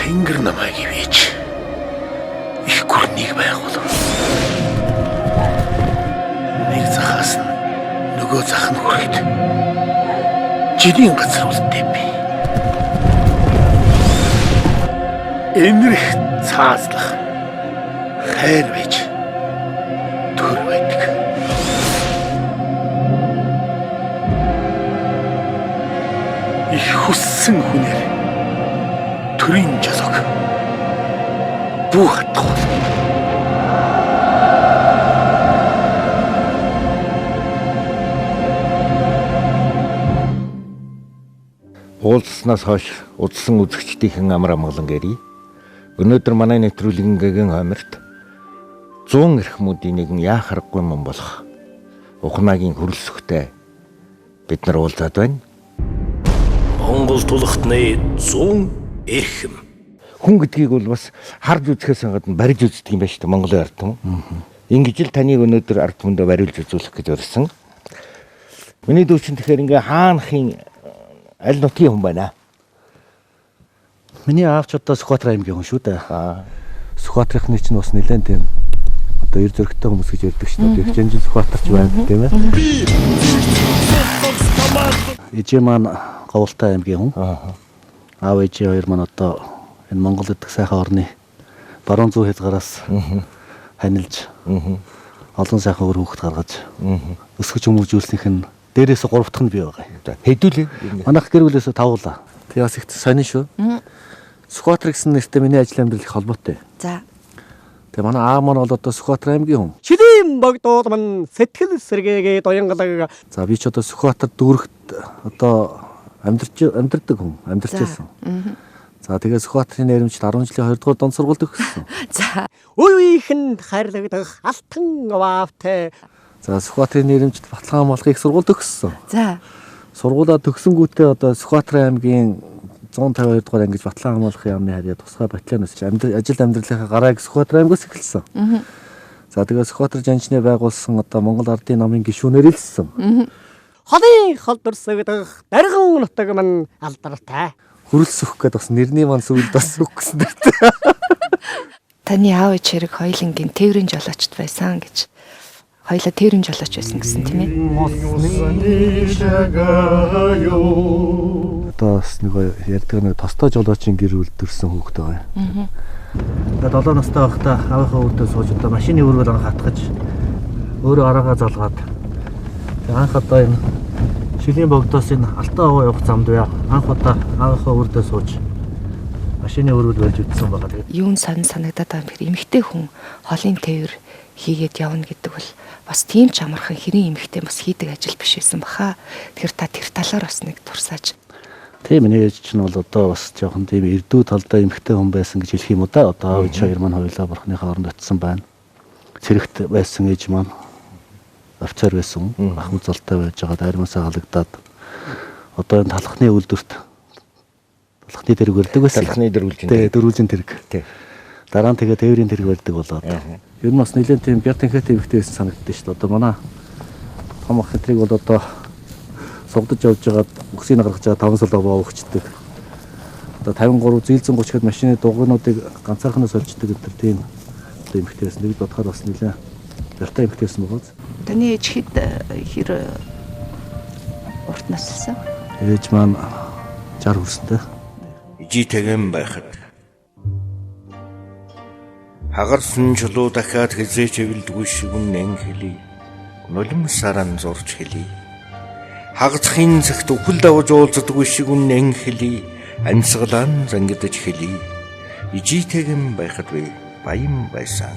Тэнгэр намайг ивэж их гүрнийг байгуулав. Нэг захаас нь нөгөө зах нь хүрэхэд жирийн газар үлдээ би. Энэрх цаазлах хайр байж төр байдаг. Их хүссэн хүнээр төрийн жолог бүү хатгуул. Уулзснаас хойш удсан үзэгчдийнхэн амар амгалан гэрий. Өнөөдөр манай нэвтрүүлгэнгээгийн хойморт 100 эрхмүүдийн нэгэн яах аргагүй мөн болох Ухнаагийн хөрөлсөхтэй бид нар уулзаад байна. Монгол тулхтны 100 эрхэм. Хүн гэдгийг бол бас харж үзэхээс гадна барьж үздэг юм байна шүү дээ Монголын ард түмэн. Ингэж л таныг өнөөдөр ард түмэндээ бариулж үзүүлэх гэж урьсан. Миний дүү чинь тэгэхээр ингээ хаанхын аль нутгийн хүн байна? Миний аав ч одоо Сүхбаатар аймгийн хүн шүү дээ. Аа. Сүхбаатархны чинь бас нэлээд тийм одоо ер зөрөгтэй хүмүүс гэж ярьдаг шүү дээ. Их жанжин Сүхбаатарч байна тийм ээ. Ээжээ маань Говьлтай аймгийн хүн. Аа. Аав ээжээ хоёр маань одоо энэ Монгол гэдэг сайхан орны баруун зүүн хязгаараас ханилж олон сайхан үр хүүхэд гаргаж өсгөж хүмүүжүүлснийх нь дээрээс гурав дахь нь би байгаа. За хэдүүлээ. Манайх гэр бүлээс тавуулаа. Тэгээ бас их сонин шүү. Сүхбаатар гэсэн нэртэй миний ажил амьдрал их холбоотой. За. Тэгээ манай аав маань бол одоо Сүхбаатар аймгийн хүн. Шилийн богдууд мань сэтгэл сэргээгээ дуянгалаг. За би ч одоо Сүхбаатар дүүрэгт одоо амьдарч амьдардаг хүн, амьдарч байсан. За тэгээ Сүхбаатарын нэрмжил 10 жилийн 2 дугаар дунд сургуульд төгссөн. За. Үе үеийнхэнд хайрлагдах алтан ваавтай. За Сүхбаатарын нэрмжил Баталгаан малгын их сургуульд төгссөн. За. Сургуулаа төгсөнгүүтээ одоо Сүхбаатар аймгийн 152 дугаар ангиж Баталгаан хамгаалах яамны харьяа тусгай батальон өсч ажил амьдралынхаа гарааг Сүхбаатар аймгаас эхэлсэн. За тэгээ Сүхбаатар жанжны байгуулсан одоо Монгол Ардын намын гишүүнээр элссэн. Холын хол дурсагдах дарган нутаг мань алдартай. Хөрөлсөх гээд бас нэрний маань сүлд бас сүх гэсэн нэртэй. Таны аав ээж хэрэг хоёулангийн тээврийн жолоочд байсан гэж. Хоёлаа тээврийн жолооч байсан гэсэн тийм ээ. Одоо бас нөгөө ярьдаг нэг тостой жолоочийн гэр бүл төрсэн хүүхэд байгаа юм. Тэгээ 7 настай байхдаа аавынхаа үрдээ сууж одоо машины өргөл анх хатгаж өөрөө араагаа залгаад тэгээ анх одоо энэ Шилийн богдоос энэ Алтан овоо явах замд бай. Анх удаа аавынхаа үрдээ сууж машины өргөл барьж үтсэн байгаа. Тэгээд Юун сонь санагдаад байгаа юм хэрэг эмэгтэй хүн холын тээвэр хийгээд явна гэдэг бол бас тийм ч амархан хэрийн эмэгтэй бас хийдэг ажил биш байсан баха. Тэгэхээр та тэр талаар бас нэг турсаач. Тийм миний ээж чинь бол одоо бас жоохон тийм эрдүү талдаа эмэгтэй хүн байсан гэж хэлэх юм уу да. Одоо аав ээж хоёр маань хоёулаа бурхныхаа оронд очисон байна. Цэрэгт байсан ээж маань офицер байсан. Ах үзэлтэй байж байгаа армиасаа халагдаад одоо энэ талхны үйлдвэрт талхны тэрэг барьдаг байсан. Талхны дөрвөлжин. Тий, дөрвөлжин тэрэг. Тий. Дараа нь тэгээ тээврийн тэрэг барьдаг болоод. Ер нь бас нэлээд тийм бят анхаатай эмэгтэй байсан санагддаг шүү дээ. Одоо манай том ах тэрийг бол одоо сугдаж явж байгаад үхсийг гаргаж байгаа 5 сул овоо өгчдөг. Одоо 53 зээлзэн 30 гэхэд машины дугуйнуудыг ганцаархнаа сольждаг энэ төр тийм одоо эмэгтэй байсан. Нэг бодохоор бас нэлээд бяртай эмэгтэй байсан байгаа. Таны ээж хэд хэр урт наслсан? Ээж маань 60 хүрсэнтэй. Ижитгэн байхад хагарсан чулуу дахиад хизээч эвэлдгүй шиг үнэн хэлий. Нулим саран зурж хэлий. Хагацхын цагт үхэл давж уулздаггүй шиг үнэн хэлий. Амьсгалан зангидаж хэлий. Ижитгэн байхад би баян байсан.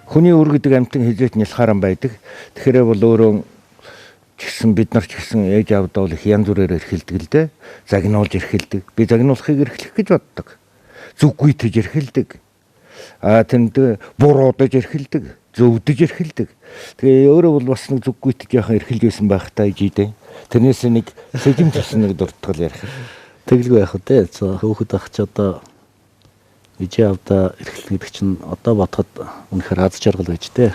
Хүний үр гэдэг амтан хизээч нялхааран байдаг. Тэгэхээр бол өөрөө ч гэсэн бид нар ч гэсэн ээж аавдаа бол их янз бүрээр эрхэлдэг л дээ. Загнуулж эрхэлдэг. Би загнуулахыг эрхлэх гэж боддог. Зүггүйтэж эрхэлдэг. Аа тэнд буруудаж эрхэлдэг. Зөвдөж эрхэлдэг. Тэгээ өөрөө бол бас нэг зүггүйтэж яхан эрхэлж байсан байх та ижидэ. Тэрнээс нэг сэжим төсөн нэг дуртгал ярих. Тэгэлгүй яах вэ? За хөөхөд ах чи одоо ижээ авда эрхлэн гэдэг чинь одоо бодоход үнэхээр аз жаргал байж тээ.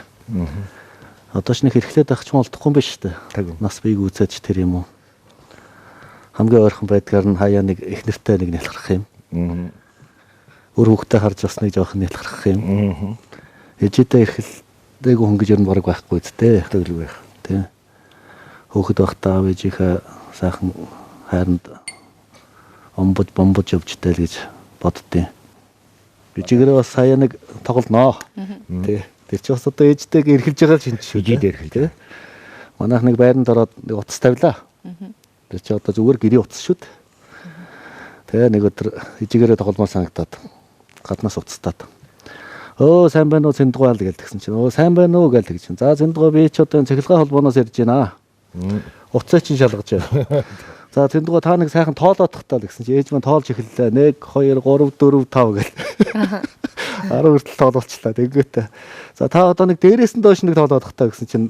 Одоо ч нэг эрхлээд ах ч болдохгүй юм биш үү? Нас бийг үзээч тэр юм уу? Хамгийн ойрхон байдгаар нь хаяа нэг их нэртэй нэг нялхрах юм. Өөр хүүхдээ харж бас нэг жоохон нялхрах юм. Ээжидээ эрхэлдээгүй хүн гэж ер нь бараг байхгүй зү Тэгэлгүй байх. Тий. Хөөхд байхдаа аав ээжийнхээ сайхан хайранд омбож бомбож явжтай л гэж боддیں۔ Ээжигээрээ бас сая нэг тоглоноо. Тий. Тэр чи бас одоо ээжтэйг эрхэлж байгаа шинж шүү. Ээжид эрхэлж. Тий. Манайх нэг байранд ороод нэг утас тавилаа. Тэр чи одоо зүгээр гэрийн утас шүү дээ. Тэгээ нэг өдөр ээжигээрээ тогломоор санагдаад гаднаас утастаад. Өө сайн байна уу Цэндгуй ал гэж тэгсэн чинь. Өө сайн байна уу гэж тэгсэн. За Цэндгуй би ч одоо энэ цахилгаан холбооноос ирж байна. Утсаа чинь шалгаж байна. За Цэндгуй та нэг сайхан тоолоодох таа л гэсэн чинь ээж маань тоолж эхэллээ. 1 2 3 4 5 гэл. 10 хүртэл тоолуулчлаа. Тэнгүүтээ. За та одоо нэг дээрээс нь доош нэг тоолоодох таа гэсэн чинь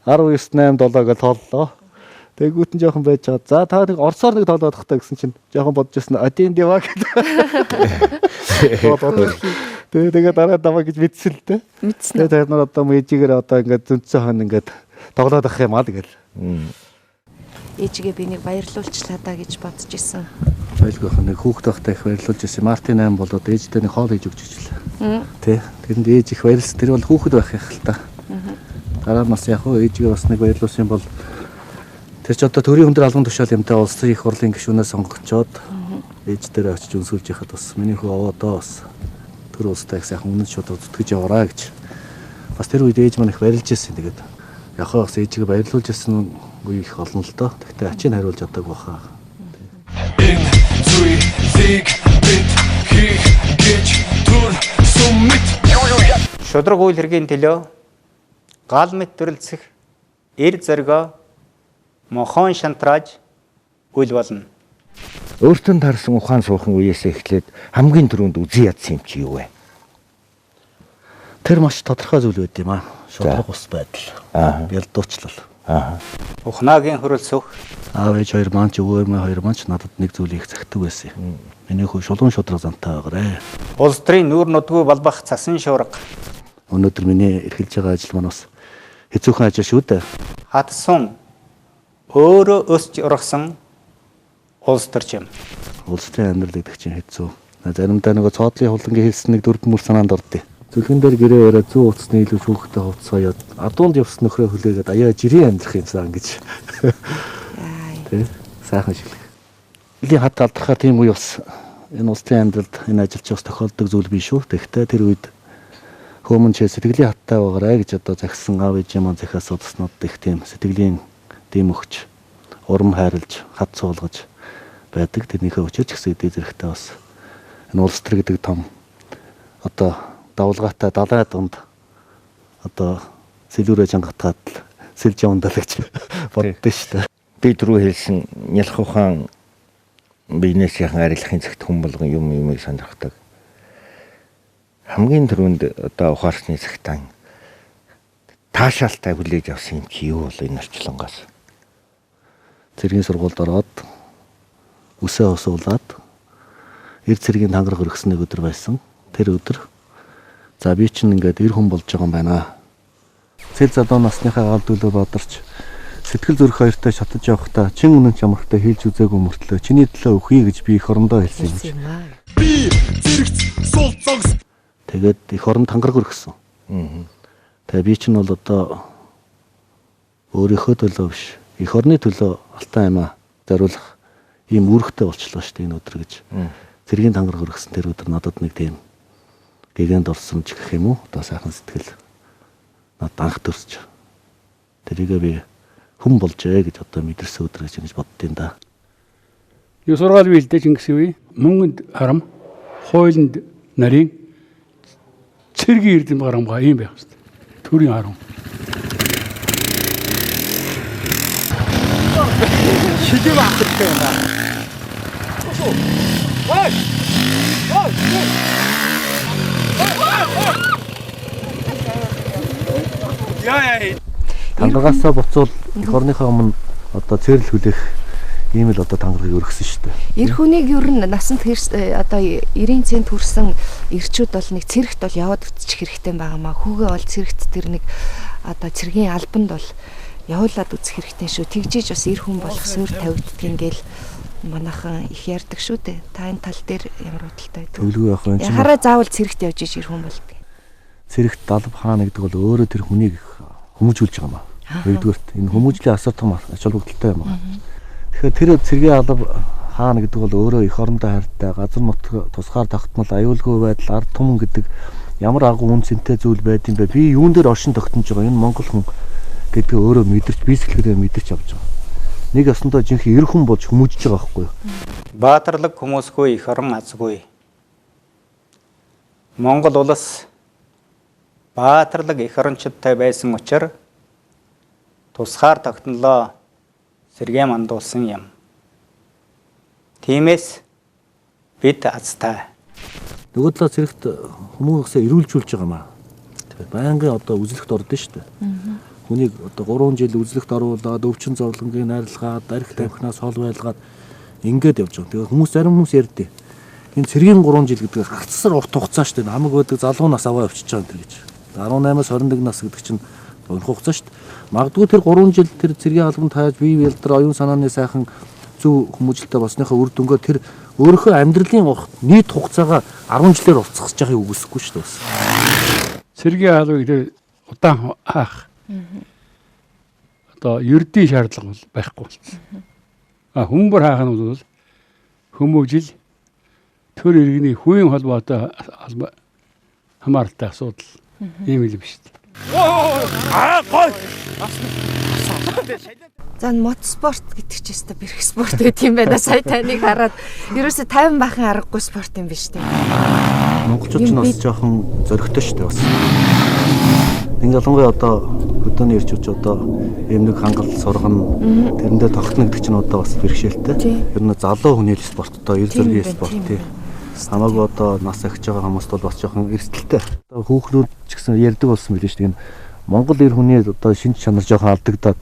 19 8 7 гэж тооллоо. Тэнгүүт нь жоохон байж байгаа. За та нэг орсоор нэг тоолоодох таа гэсэн чинь жоохон бодож байсан. Один дива гэдэг. Тэгээ тэгээ дараа даваа гэж мэдсэн л дээ. Мэдсэн Тэгээ тэр нар одоо мэжигээр одоо ингээд зөнцөн хон ингээд тоглоод ах юм аа л гэл. Ээжигээ би нэг баярлуулчлаа даа гэж бодож исэн. Байлгүй ах нэг хүүхд байхдаа их баярлуулж ирсэн. Мартин 8 болоод ээжтэй нэг хоол хийж өгч ичлээ. Тэ. Тэрэнд ээж их баярлсан. Тэр бол хүүхэд байх юм л та. Дараа нь бас яг хөө ээжигээ бас нэг баярлуулсан юм бол тэр ч одоо төрийн өндөр албан тушаал юмтай улсын их хурлын гишүүнээ сонгогчоод ээж дээр очиж үнсүүлж яхад бас миний хүү овоодоо бас төр улстай их сайхан үнэн шудраг зүтгэж яваараа гэж. Бас тэр үед ээж маань их баярлж ирсэн. Тэгээд яг хөө бас ээжигээ баярлуулж ирсэн үе их олон л доо. Тэгтээ ачийг хариулж чадаагүй баха. Энэ зүйлийг бид хийх гэж төрсөн мэт. Шудраг үйл хэргийн төлөө гал мэт төрөлцөх эр зоригоо мохон шантрааж үйл болно. Өөртөө таарсан ухаан суухан үеэсээ эхлээд хамгийн түрүүнд үзий ядсан юм чи юу вэ? Тэр маш тодорхой зүйл байд юм аа. Шудраг ус байдал. Аа. Бялдуучлал. Аа. Ухнаагийн хөрөлцөх Аав ээж хоёр маань ч өвөө эмээ хоёр маань ч надад нэг зүйлийг захидаг байсан юм. Миний хүү шулуун шудраг зантай байгаарэ. улс төрийн нүүр нутгүй балбах цасан шуурга Өнөөдөр миний эрхэлж байгаа ажил маань бас хэцүүхэн ажил шүү дээ. хатсан өөрөө өсч ургасан улс төрч юм. Улс төрийн амьдрал гэдэг чинь хэцүү. Заримдаа нөгөө цоодлын хулангийн хэлсэн нэг дөрвөн мөр санаанд ордیں۔ Зүлгэн дээр гэрээ яриа зүү утасны илүү шүүхтэй хувцас хаяад адуунд явсан нөхрөө хүлээгээд аяа жирийн амьдрах юмсан гэж. Тэ сайхан шилэх. Илийн хат алдрахаа тийм үе бас энэ улс төрийн амьдралд энэ ажилч бас тохиолдог зүйл биш шүү. Тэгэхдээ тэр үед хөөмөн ч сэтгэлийн хаттай байгаарай гэж одоо захисан аав ээжийн маань захиас удснууд их тийм сэтгэлийн дэм өгч урам хайрлж хат суулгаж байдаг. Тэрнийхээ өчөж гэсэн эдээ зэрэгтэй бас энэ улс төр гэдэг том одоо давлгаатай далай дунд одоо сэлүүрээ чангатгаад л сэлж явандаа л гэж боддоо шүү дээ. Би түрүү хэлсэн нялх ухаан бизнесийн арилгахын цагт хүн болгон юм юмыг сонирхдаг. Хамгийн түрүүнд одоо ухаарсны цагтаа таашаалтай хүлээж авсан юм чи юу бол энэ орчлонгоос? Цэргийн сургуульд ороод үсээ усуулаад эр цэргийн тангараг өргөсөн нэг өдөр байсан. Тэр өдөр за би чинь ингээд эр хүн болж байгаа юм байна. Цэл залуу насныхаа гал дүлөө бадарч сэтгэл зүрх хоёртой шатаж явахдаа чин үнэн чамрагтай хэлж үзээгүй мөртлөө чиний төлөө өхье гэж би эх орондоо хэлсэн юм. Хэлсэн юм аа. Би зэрэгц сул зогс. Тэгээд эх орон тангараг өргөсөн. Тэгээ би чинь бол одоо өөрийнхөө төлөө биш, эх орны төлөө алтан аймаа зориулах ийм үүрэгтэй болчлоо шүү дээ энэ өдөр гэж. Цэргийн тангараг өргөсөн тэр өдөр надад нэг тийм гэгэнд орсон ч гэх юм уу? Одоо сайхан сэтгэл надад анх төрсч. Тэрийгээ би хүн болжээ гэж одоо мэдэрсэн өдөр гэж ингэж боддیں да. Юу сургаал бий л дээ Чингис үе. Мөнгөнд харам, хуулинд нарийн, цэргийн эрдэм гарамгаа ийм байх хэрэгтэй. Төрийн харам. Тангарагасаа буцвал эх орныхоо өмнө одоо цэрэл хүлээх ийм л одоо тангаргийг өргөсөн шүү дээ. Эр хүнийг ер нь насанд хэрс одоо 90 цент хүрсэн эрчүүд бол нэг цэрэгт бол яваад үтчих хэрэгтэй байгаа маа. Хүүгээ бол цэрэгт тэр нэг одоо цэргийн албанд бол явуулаад үзэх хэрэгтэй шүү. Тэгжиж бас эр хүн болох суурь тавигддаг ингээл манайхан их ярьдаг шүү дээ. Та энэ тал дээр ямар бодолтой байдаг? Зөвлөгөө явах юм чинь. Яхаараа заавал цэрэгт явж иж ир хүн болдог. Цэрэгт далб хаана гэдэг бол өөрөө тэр хүнийг хүмүүжүүлж байгаа юм аа. Нэгдүгээрт энэ хүмүүжлийн асар том ач холбогдолтой юм аа. Тэгэхээр тэр цэргийн алба хаана гэдэг бол өөрөө эх орондоо хайртай, газар нутг тусгаар тогтмол, аюулгүй байдал, ард түмэн гэдэг ямар агуу үн цэнтэй зүйл байд юм бэ? Би юун дээр оршин тогтнож байгаа энэ монгол хүн гэдгээ өөрөө мэдэрч, бие сэтгэлээрээ мэдэрч авч байгаа. Нэг ёсондоо жинхэнэ эр хүн болж хүмүүжиж байгаа байхгүй юу? Баатарлаг хүмүүсгүй эх орон азгүй. Монгол улс баатарлаг эх орончдтай байсан учраас тусгаар тогтнолоо сэргээн мандуулсан юм. Тиймээс бид азтай. Нөгөө талаа цэрэгт хүмүүсээ эрүүлжүүлж байгаа юм аа. Тэгэхээр байнгын одоо үзлэгт ордон шүү дээ. Хүнийг одоо 3 жил үзлэгт оруулаад өвчин зовлонгийн найрлагаад арх тамхинаас хол байлгаад ингээд явж байгаа. Тэгээ хүмүүс зарим хүмүүс ярьдээ. Энэ цэргийн 3 жил гэдэг гарцсар урт хугацаа шүү дээ. Хамаг байдаг залуу нас аваа явчихж байгаа юм гэж. 18-аас 21 нас гэдэг чинь унах хугацаа шүү дээ. Магадгүй тэр 3 жил тэр цэргийн албанд тааж бие ялдар оюун санааны сайхан зөв хүмүүжлэлтэй болсныхаа үр дүнгээр тэр өөрийнхөө амьдралын нийт хугацаагаа 10 жилээр уртсгаж байгааг үгүйсэхгүй шүү дээ бас. Цэргийн албыг тэр удаан хаах. Одоо ердийн шаардлага бол байхгүй болсон. А хүмүүр хаах нь бол хүмүүжил төр иргэний хувийн холбоотой хамааралтай асуудал ийм л биш үү. За мод спорт гэдэг чинь өстой бэрх спорт гэдэг юм байна. Сая таныг хараад ерөөсө 50 бахан аргагүй спорт юм биш үү? Монголчууд ч бас жоохон зөрөгтэй шүү дээ бас. Ингээ ялангуяа одоо хөдөөний ирчүүч одоо ийм нэг хангалт сургана тэрэндээ тогтно гэдэг чинь одоо бас бэрхшээлтэй. Ер нь залуу хүний л спорттой, эр зөргийн спорт тий. Хамаагүй одоо нас ахиж байгаа хүмүүст бол бас жоохон эрсдэлтэй. Одоо хүүхнүүд ч гэсэн ярьдаг болсон билээ шүү дээ. Энэ Монгол эр хүний одоо шинж чанар жоохон алдагдаад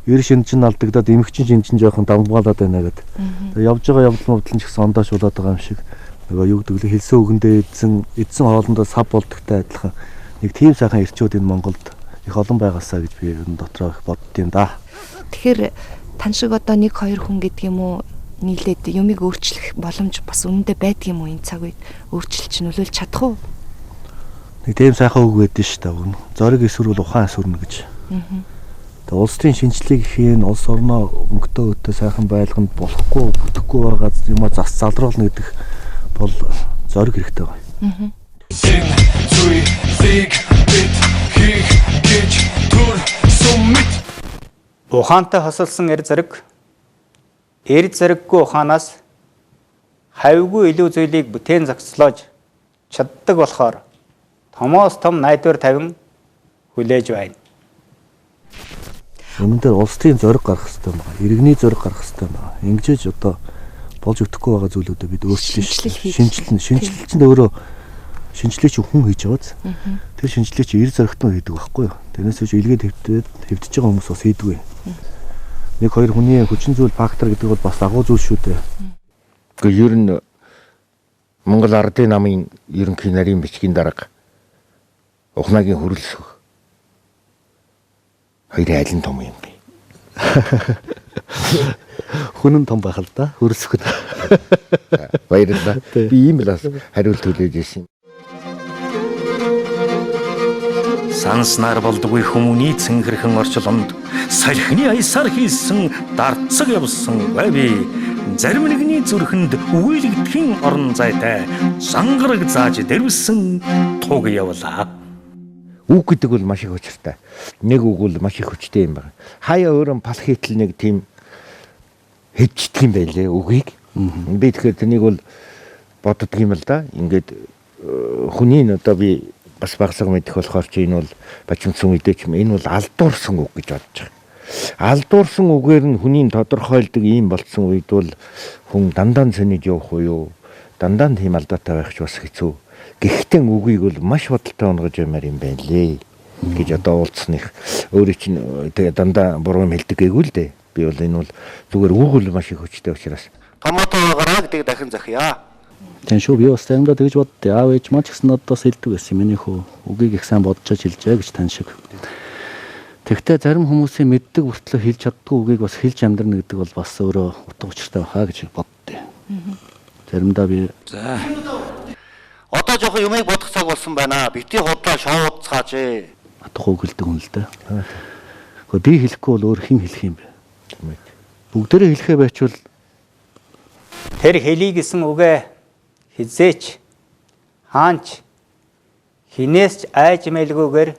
эр шинж нь алдагдаад эмэгчин шинж нь жоохон давмгаалаад байна гэдэг. Тэгээ явж байгаа явдал мөвдөл нь ч гэсэн ондоошуулаад байгаа юм шиг. Нөгөө юу гэдэг лээ хэлсэн үгэндээ эдсэн хоолндоо сав болдогтой адилхан нэг тийм сайхан эрчүүд энэ Монголд их олон байгаасаа гэж би ер нь дотроо их боддсон юм да. Тэгэхээр тань шиг одоо 1 2 хүн гэдэг юм уу нийлээд юмыг өөрчлөх боломж бас үнэндээ байдаг юм уу энэ цаг үед өөрчилж нөлөөлж чадах уу? Нэг тийм сайхан үг байдэн шүү дээ. Зориг эсвэрвэл ухаан эсвэрнэ гэж. Тэгээ улс төрийн шинжлэх хийн улс орноо өнгөтөө өтөө сайхан байлганд болохгүй бүтэхгүй байгаа юмаа зас залруулна гэдэг бол зориг хэрэгтэй байна. Энэ зүйлийг бид хийх гэж төрсөн мэт. Ухаантай хосолсон эр зэрэг эр зэрэггүй ухаанаас хавьгүй илүү зүйлийг бүтээн зохицлоож чаддаг болохоор томоос том найдвар тавин хүлээж байна. Үнэн дээр улс төрийн зориг гарах хэрэгтэй байна. Иргэний зориг гарах хэрэгтэй байна. Ингэж одоо болж өгөхгүй байгаа зүйлүүдээ бид өөрчлөн шүү. Шинжилнэ. Шинжилэл чинь өөрөө шинжилгээ чинь хүн хийж байгаа биз. Тэр шинжилгээ чинь эр зоригтой хийдэг байхгүй юу? Тэрнээс биш илгээд хэвдэж байгаа хүмүүс бас хийдэггүй. Нэг хоёр хүний хүчин зүйл фактор гэдэг бол бас агуу зүйл шүү дээ. Гэхдээ ер нь Монгол Ардын намын ерөнхий нарийн бичгийн дарга Ухнаагийн хөрөлсөх хоёрын аль нь том юм бэ? Хүн нь том байх л да. Хөрөлсөх нь. Баярлалаа. Би ийм л бас хариулт хүлээж ирсэн юм. Санснаар болдгүй хүмүүний цэнгэрхэн орчлонд салхины аясаар хийсэн дарцаг явсан байви зарим нэгний зүрхэнд үгүйлэгдэхин орон зайтай зангараг зааж дэрвсэн туг явлаа. Үг гэдэг бол маш их учиртай. Нэг үг бол маш их хүчтэй юм байна. Хаяа өөрөө палхитл нэг тийм хэвчдэг юм байлээ үгийг. Би тэгэхээр тэрнийг бол боддөг юм л да. Ингээд хүний нь одоо би бас багсаг мэдэх болохоор чи энэ бол бачимдсан үедээ ч юм энэ бол алдуурсан үг гэж бодож байгаа. Алдуурсан үгээр нь хүний тодорхойлдог ийм болцсон үед бол хүн дандаа сэнэж явах уу юу? Дандаа тийм алдаатай байх ч бас хэцүү. Гэхдээ үгийг бол маш бодолтой онгож ямаар юм байна лээ гэж одоо уулзсаных өөрөө чинь тэгээ дандаа буруу юм хэлдэг гээгүй л дээ. Би бол энэ бол зүгээр үг бол маш их хүчтэй учраас томото гараа гэдэг дахин захиа. Тэн шүү би бас заримдаа тэгж боддоо. Аав ээж маань ч гэсэн надад бас хэлдэг байсан. Миний хүү үгийг их сайн бодож хэлжээ гэж тань шиг. Тэгвэл зарим хүмүүсийн мэддэг бүртлөө хэлж чаддгүй үгийг бас хэлж амьдрна гэдэг бол бас өөрөө утга учиртай байхаа гэж боддیں۔ Заримдаа би За. Одоо жоохон юмыг бодох цаг болсон байна. Бити худлаа шоуцгаач. Хатуу үг хэлдэг хүн л дээ. Гэхдээ би хэлэхгүй бол өөр хэн хэлэх юм бэ? Бүгдээрээ хэлэхээ байчвал тэр хэлий гэсэн үгээ хизээч хаанч хинээс ч айж мэлгүйгээр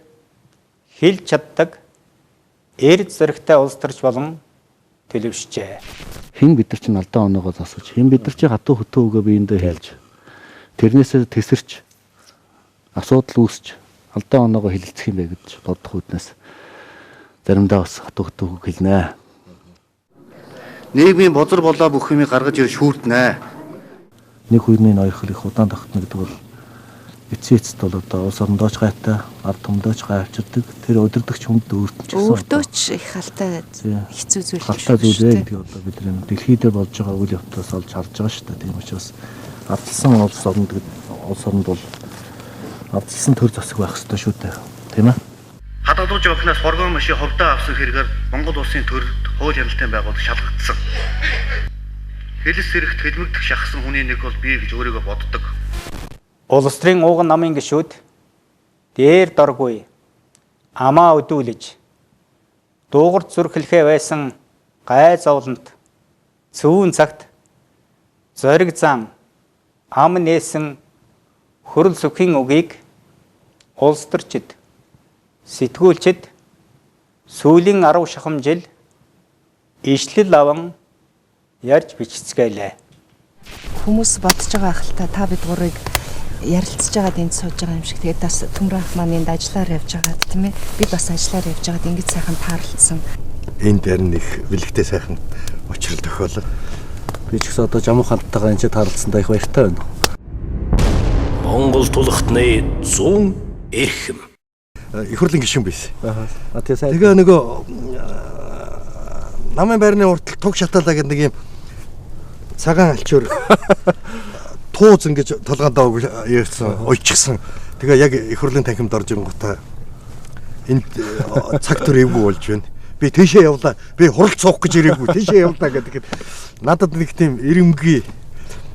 хэлж чаддаг эрд зэрэгтэй улс төрч болон төлөвшжээ. Хэн бид нар чинь алдаа оноогоо засаж, хэн бид нар чинь хатуу хөтөө үгээ биендээ хэлж, тэрнээсээ тесэрч асуудал үүсч алдаа оноогоо хэлэлцэх юм бэ гэж бодох үүднээс заримдаа бас хатуу хөтөө үг хэлнэ. Нийгмийн бозор болоо бүх юмыг гаргаж ир шүүрднэ. Нэг хүний ноёрхол их удаан тогтно гэдэг бол эцсийн эцэст бол одоо улс орондоо ч гайтай, ард түмдээ ч гай авчирдаг. Тэр удирдагч хүнд өөрт нь ч гэсэн өөртөө ч их халтай хэцүү зүйл халтай зүйл ээ гэдгийг одоо бид нар дэлхий дээр болж байгаа үйл явдлаас олж харж байгаа шүү дээ. Тийм учраас ардчилсан улс оронд улс оронд бол ардчилсан төр засаг байх ёстой шүү дээ. Тийм ээ. Хадгалуулж явахнаас хоргон машин ховдоо авсан хэрэгээр Монгол улсын төрд хууль хяналтын байгууллага шалгагдсан. Хэлс хэрэгт хэлмэгдэх шахсан хүний нэг бол би гэж өөрийгөө боддог. Улс төрийн ууган намын гишүүд дээр доргүй амаа өдүүлж дуугарт зүрхлэхээ байсан гай зовлонт цөвүүн цагт зориг зан ам нээсэн хөрөл сүхийн үгийг улс төрчид сэтгүүлчид сүүлийн 10 шахам жил ишлэл аван ярьж бичицгээлээ. Хүмүүс бодож байгаа ахalta та бид гурыг ярилцж байгаад энд сууж байгаа юм шиг. Тэгээд бас Төмөр ах маань энд ажиллаар явж байгаад тийм ээ. Би бас ажиллаар явж байгаад ингэж сайхан таарлцсан. Энд дээр нэг бэлэгтэй сайхан учрал тохиолоо. Би ч гэсэн одоо Жамуу ханттайгаа энэ ч таарлцсандаа их баяртай байна. Монгол тулхтны 100 эрхэм. Их хурлын гишүүн байсан. Аа. Тэгээ сайн. Тэгээ нөгөө намын байрны уртал туг шатаалаа гэдэг нэг юм цагаан алчуур тууз ингэж толгоондоо ярьсан, уйчихсан. Тэгээ яг их хурлын танхимд орж ирэнгүүтээ энд цаг төр эвгүй болж байна. Би тийшээ явлаа. Би хурал цуух гэж ирээгүй. Тийшээ явлаа гэдэг. Надад нэг тийм ирэмгий.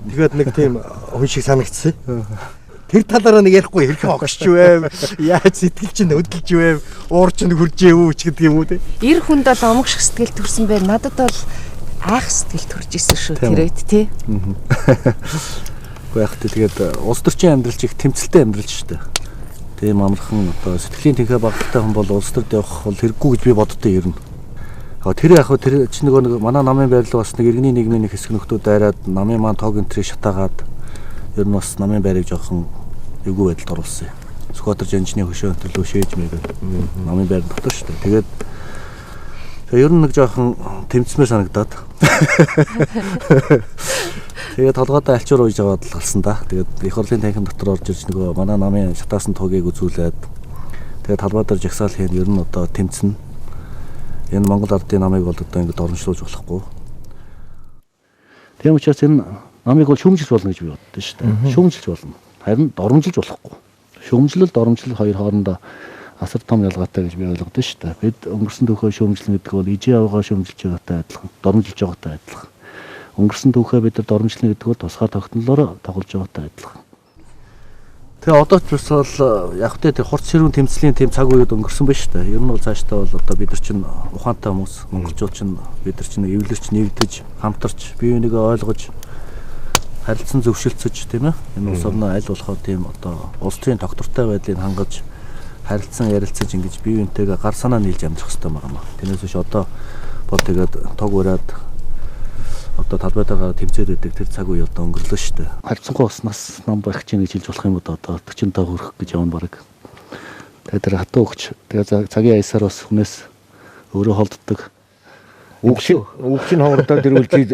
Тэгээд нэг тийм хүн шиг санагдсан. Тэр талаараа нэг ярихгүй хэрхэн огшч вэ? Яаж сэтгэл чинь хөдөлж вэ? Уур чинь хурж ивүү ч гэдэг юм уу те. Эр хүнд бол омог шиг сэтгэл төрсэн бэ. Надад бол айх сэтгэл төрж исэн шүү тэр үед тий. Гэхдээ яг тэгээд улс төрчийн амьдрал чих тэмцэлтэй амьдрал шүү дээ. Тийм амархан одоо сэтгэлийн тэнхээ багттай хүн бол улс төрд явах бол хэрэггүй гэж би боддоо ер нь. Тэр яг тэр чинь нөгөө нэг манай намын байрлал бас нэг иргэний нийгмийн нэг хэсэг нөхдүүд дайраад намын маань тог энтрийг шатаагаад ер нь бас намын байрыг жоохон эвгүй байдалд оруулсан юм. Сүхбаатар жанжны хөшөө өнтрлөө шээж мэйгээ намын байр дотор шүү дээ. Тэгээд ер нь нэг жоохон тэмцмээр санагдаад. Тэгээд толгойдоо альчуур ууж аваад л гарсан да. Тэгээд их хурлын танхим дотор орж ирж нөгөө манай намын шатаасан тугийг үзүүлээд тэгээд талбай дээр жагсаал хийн ер нь одоо тэмцэнэ. Энэ Монгол ардын намыг бол одоо ингэ доромжлуулж болохгүй. Тийм учраас энэ намыг бол шүүмжилж болно гэж би боддоо шүү дээ. Шүүмжилж болно. Харин доромжилж болохгүй. Шүүмжлэл доромжлол хоёр хоорондоо асар том ялгаатай гэж би ойлгодоо шүү дээ. Бид өнгөрсөн түүхээ шүүмжлэн гэдэг бол ижи явгаа шүүмжилж байгаатай адилхан, доромжилж байгаатай адилхан. Өнгөрсөн түүхээ бид нар доромжлно гэдэг бол тусгаар тогтнолоор тоглож байгаатай адилхан. Тэгээ одоо ч бас бол яг тэ тэр хурц ширүүн тэмцлийн тийм цаг үед өнгөрсөн байна шүү дээ. Ер нь бол цаашдаа бол одоо бид нар чинь ухаантай хүмүүс, монголчууд чинь бид нар чинь эвлэрч, нэгдэж, хамтарч, бие бинийгээ ойлгож харилцан зөвшөлдсөж тийм ээ. Энэ улс орноо аль болохоор тийм одоо улс төрийн тогтвортой байдлыг хангаж харилцан ярилцаж ингэж бие биентэйгээ гар санаа нийлж амьдрах хэрэгтэй байгаа маа. Тэрнээс биш одоо бол тэгээд тог ураад одоо талбай дээр гараад тэмцээд байдаг тэр цаг үе одоо өнгөрлөө шүү дээ. Харьцангуй уснаас ном барих чинь гэж хэлж болох юм уу одоо 45 хүрэх гэж явна баг. Тэгээд тэр хатуу өгч тэгээд цагийн аясаар бас хүнээс өөрөө холддог. Үг чинь ховордоод ирвэл чи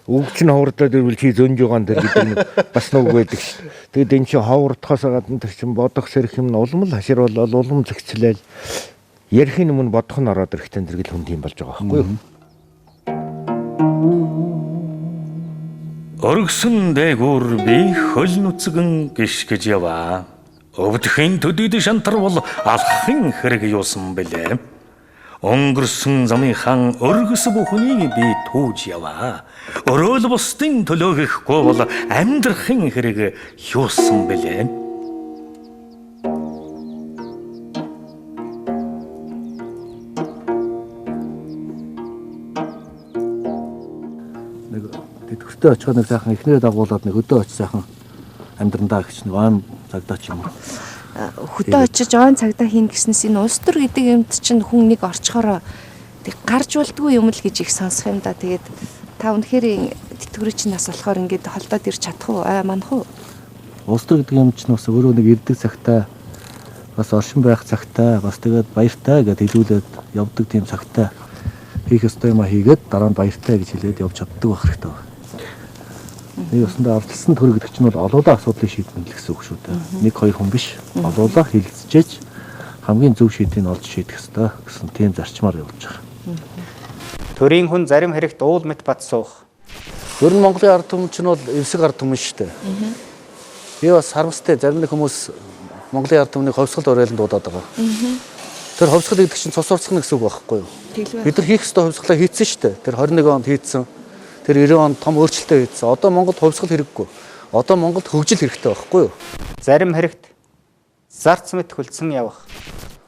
үг чинь ховордоод ирвэл чи зөнж байгаа энэ гэдэг нэг бас нэг үг байдаг шүү. Тэгээд энэ чинь ховордохоос гадна тэр чинь бодох сэрэх юм нь улам л хашир болол улам зэгцлээл ярихын өмнө бодох нь ороод ирэхтэй энэ гэл хүн тийм болж байгаа байхгүй юу? Өргсөн дээгүүр би хөл нүцгэн гიშгэж гэж яваа. Өвдөхийн төдийд шантар бол алхахын хэрэг юусан бэлээ. Өнгөрсөн замынхаа өргөс бүхнийг би түүж яваа. Өрөөл бусдын төлөө гэхгүй бол амьдрахын хэрэг юусан бэлээ? Нэг тэтгэвртэй очиход нэг сайхан эхнэрээ дагуулад нэг өдөө очиж сайхан амьдрандаа гэж нэг ойн цагдаа ч юм уу. Хөдөө очиж ойн цагдаа хийн гэснээс энэ улс төр гэдэг юмд чинь хүн нэг орчхороо тэг гарч болдгүй юм л гэж их сонсох юм да. Тэгээд та үнэхээр тэтгэврийн чинь нас болохоор ингээд холдоод ирч чадах уу? Манах уу? Улс төр гэдэг юм чинь бас өөрөө нэг ирдэг цагтай, бас оршин байх цагтай, бас тэгээд баяртай гэдээ хэлүүлээд явдаг тийм цагтай хийх ёстой юм а хийгээд дараа нь баяртай гэж хэлээд явж чаддаг байх хэрэгтэй байна. Нэг ёсондоо ардчилсан төр гэдэг чинь бол олоолаа асуудлыг шийднэ л гэсэн үг шүү дээ. Нэг хоёр хүн биш. Олоолаа хилцчихэж хамгийн зөв шийдвийг олж шийдэх ёстой гэсэн тийм зарчмаар явуулж байгаа. Төрийн хүн зарим хэрэгт уул мэт бат суух. Ер нь Монголын ард түмэн чинь бол эвсэг ард түмэн шүү дээ. Би бас харамсалтай зарим нэг хүмүүс Монголын ард түмнийг ховсгол уриалан дуудаад байгаа. Тэр ховсгол гэдэг чинь цус урцгах гэсэн үг байхгүй юу? Бид нар хийх ёстой ховсголоо хийцэн шүү дээ. Тэр 21 онд хийцэн. Тэр 90 онд том өөрчлөлтөө хийсэн. Одоо Монголд хувьсгал хэрэггүй. Одоо Монголд хөгжил хэрэгтэй байхгүй юу? Зарим хэрэгт зарц мэт хөлдсөн явах.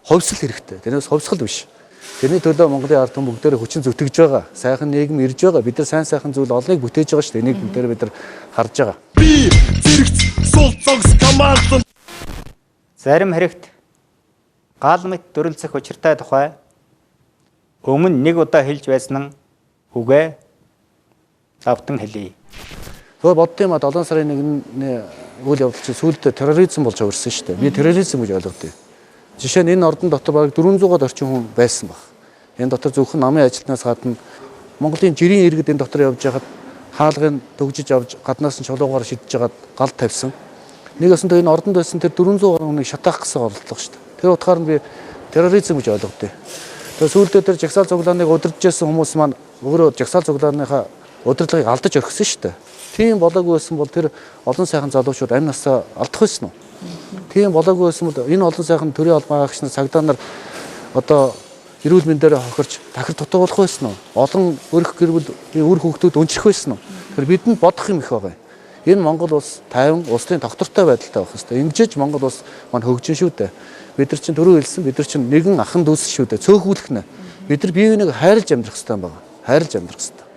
Хувьсгал хэрэгтэй. Тэрнээс хувьсгал биш. Тэрний төлөө Монголын ард түмэн бүгдээрээ хүчин зүтгэж байгаа. Сайхан нийгэм ирж байгаа. Бид нар сайн сайхан зүйл олныг бүтээж байгаа шүү дээ. Энийг бүгдээрээ бид нар харж байгаа. Би зэрэгц сул цогс командлан. Зарим хэрэгт гал мэт дүрэлзэх учиртай тухай өмнө нэг удаа хэлж байсан нь үгээ давтан хэлье. Тэгээ бодд юм а 7 сарын 1-ний үйл явдал чинь сүүлдээ терроризм болж хувирсан шүү дээ. Би терроризм гэж ойлгодог. Жишээ нь энэ ордон дотор бараг 400-аад орчим хүн байсан баг. Энэ дотор зөвхөн намын ажилтнаас гадна Монголын жирийн иргэд энэ дотор явж байхад хаалгыг төгжиж авч гаднаас нь чулуугаар шидэж жагаад гал тавьсан. Нэг өсөндөө энэ ордонд байсан тэр 400 гаруй хүнийг шатаах гэсэн оролдлого шүү дээ. Тэр утгаар нь би терроризм гэж ойлгодог. Тэгээ сүүлдээ тэр жагсаал цуглааныг удирдах байсан хүмүүс маань өөрөө жагсаал цуглааныхаа удирдлагыг алдаж орхисон шүү дээ. Тийм болоогүй байсан бол тэр олон сайхан залуучууд амь насаа алдах байсан уу? Тийм болоогүй байсан бол энэ олон сайхан төрийн албан агч нар цагдаа нар одоо эрүүл мэндээр хохирч тахир дутуу болох байсан уу? Олон өрх гэр бүл үр хүүхдүүд өнчрөх байсан уу? Тэгэхээр бидэнд бодох юм их байгаа юм. Энэ Монгол улс 50 улсын тогтвортой байдалтай байх хэвээр. Ингэжээж Монгол улс маань хөгжин шүү дээ. Бид нар чинь түрүү хэлсэн бид нар чинь нэгэн ахан дүүс шүү дээ. Цөөхүүлэх нэ. Бид нар бие биенийг хайрлж амьдрах хэвээр байгаа. Хайрлж амьдрах хэвээр.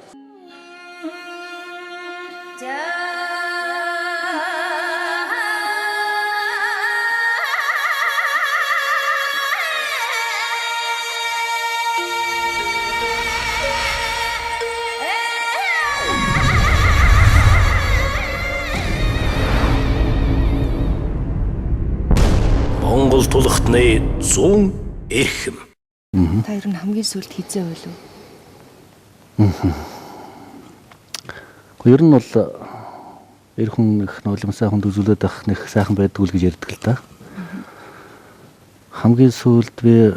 Монгол тулхтны 100 эрхэм. Та ер нь хамгийн сүүлд хизээ ойлов? Ер нь бол эр хүн их нулим сайхан үзүүлээд байх нэг сайхан байдгүй л гэж ярьдаг л да. Хамгийн сүүлд би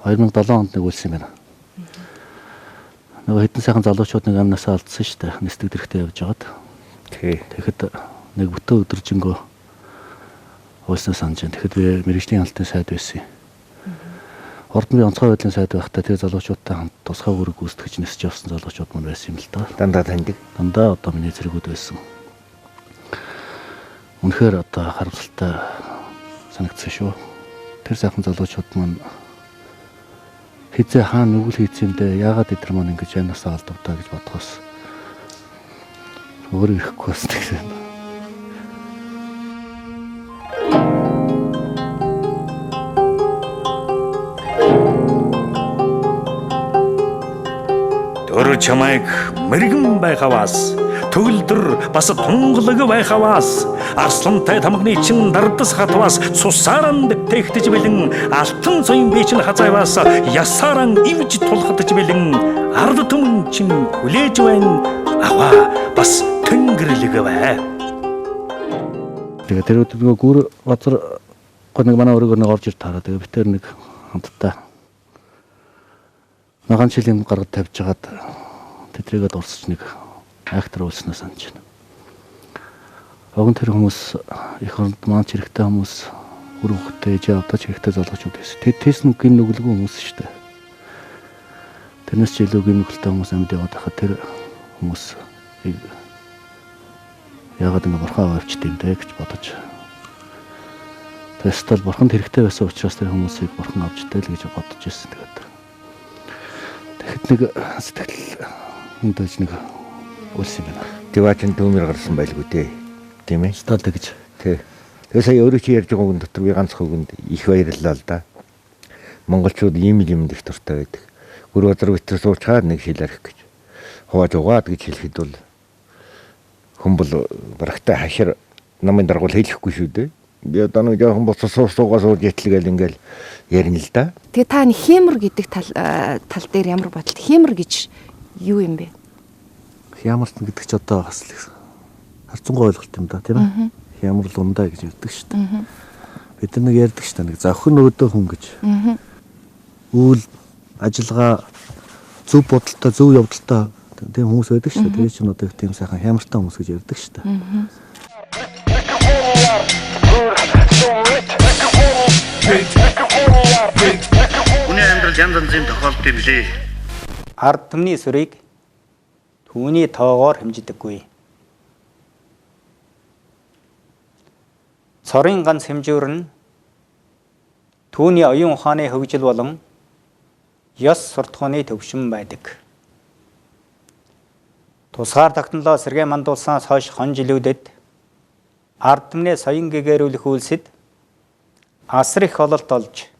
2007 онд нэг үйлсэн юм байна. Нөгөө хэдэн сайхан залуучууд нэг амь насаа алдсан шүү дээ. Нисдэг дэрхтээ явж байгаад. Тэгэхэд нэг бүтэн өдөржингөө уулснаа санаж байна. Тэгэхэд би мэргэжлийн хяналтын сайд байсан юм. Урд нь би онцгой байдлын сайд байхдаа тэр залуучуудтай хамт тусгай үүрэг гүйцэтгэж нисэж явсан залуучууд мань байсан юм л да. Дандаа таньдаг. Дандаа одоо миний зэргүүд байсан. Үнэхээр одоо харамсалтай санагдсан шүү. Тэр сайхан залуучууд маань хизээ хаана нүгэл хийцэн юм дээ. Яагаад эдгээр маань ингэж амнасаа алдав та гэж бодхоос өөрөө ирэхгүй байсан гэсэн. Тэр чамайг мэрэгэн байхаваас төгөлдөр бас тунгалаг байхаваас арслантай тамганы чин дардас хатваас цусааран бэтгэгдэж бэлэн алтан цоён би чин хазайваас ясааран ивж тулхадж бэлэн ард түмэн чин хүлээж байна аваа бас тэнгэрэлэг бай. Тэгээ тэр өдөр нөгөө гүр газар нэг манай өрөөгөр нэг орж ир таараа. Тэгээ битэр нэг хамтдаа нагаан жил юм гаргад тавьж хагаад тэдрийгээ дурсаж нэг айхтар уулснаа санаж байна. Огон тэр хүмүүс эх оронд маань ч хэрэгтэй хүмүүс Үр хөвгтэй ээжээ авдаач хэрэгтэй залуучууд байсан. Тэд тэс нүг гин нүгэлгүй хүмүүс шүү дээ. Тэрнээс ч илүү гин нүгэлтэй хүмүүс амьд яваад байхад тэр хүмүүс яагаад ингэ бурхан авчт юм бэ гэж бодож. Тэстэл бурханд хэрэгтэй байсан учраас тэр хүмүүсийг бурхан авч тэл гэж бодож ирсэн. Тэгээд тэгэхэд нэг сэтгэл өндөөж нэг үлсэн юм байна. Дивачин дүүмэр гарсан байлгүй дээ. Тийм ээ. Стал тэгж. Тий. Тэгээ сая өөрөө чи ярьж байгаа үгэн дотор би ганц үгэнд их баярлалаа л да. Монголчууд ийм л юмд их дуртай байдаг. Гүр базар битэр суучаад нэг шил арих гэж. Хувааж угаад гэж хэлэхэд бол хүн бол барагтай хашир намын даргуул хэлэхгүй шүү дээ. Би одоо нэг жоохон боцоо суугаа сууж итлгээл ингээл ярина л да. Тэгээ та нэг хэмэр гэдэг тал дээр ямар бодолт хэмэр гэж юу юм бэ? Хямартан гэдэг чи одоо бас л харцангуй ойлголт юм да, тийм ээ. Хямар лундаа гэж ярьдаг шүү дээ. Бид нар нэг ярьдаг шүү дээ. Нэг зохин өөдөө хүн гэж. Үйл ажиллагаа зөв бодолтой, зөв явдалтай тийм хүмүүс байдаг шүү дээ. Тэгээ чинь одоо их тийм сайхан хямартай хүмүүс гэж ярьдаг шүү дээ. Хүний амьдрал янз янзын тохиолдол юм лээ. Ард түмний сүрийг түүний тоогоор хэмжидэггүй. Цорын ганц хэмжүүр нь түүний оюун ухааны хөгжил болон ёс суртахууны төвшин байдаг. Тусгаар тогтнолоо сэргээн мандуулснаас хойш хон жилүүдэд ард түмнээ соён гэгэрүүлэх үйлсэд асар их ололт олж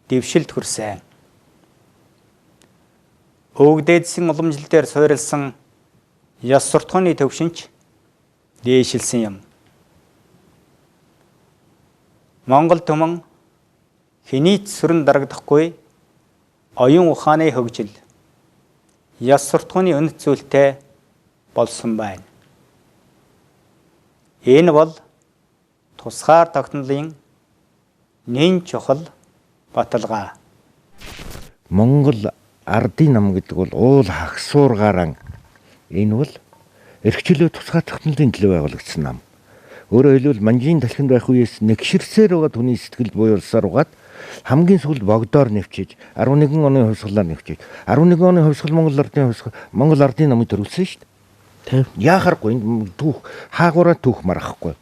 дэвшилт хүрсэн. Өвөг дээдсийн уламжлал дээр суурилсан ёс суртахууны төвшинч дээшилсэн юм. Монгол түмэн хэний ч сүрэн дарагдахгүй оюун ухааны хөгжил, ёс суртахууны үнэт зүйлтэй болсон байна. Энэ бол тусгаар тогтнолын нэн чухал баталгаа. Монгол ардын нам гэдэг бол уул хагсуургаараа энэ бол эрхчлөө тусгаар тогтнолын төлөө байгуулагдсан нам. Өөрөөр хэлбэл манжийн талхинд байх үеэс нэгширсээр байгаа түүний сэтгэл буйвалсаар угаад хамгийн сүүлд богдоор нэвчиж 11 оны хувьсгалаар нэвчиж 11 оны хувьсгал Монгол ардын хувьсгал Монгол ардын намыг төрүүлсэн шүү дээ. Яахаргүй энэ түүх хаагураа түүх маргахгүй.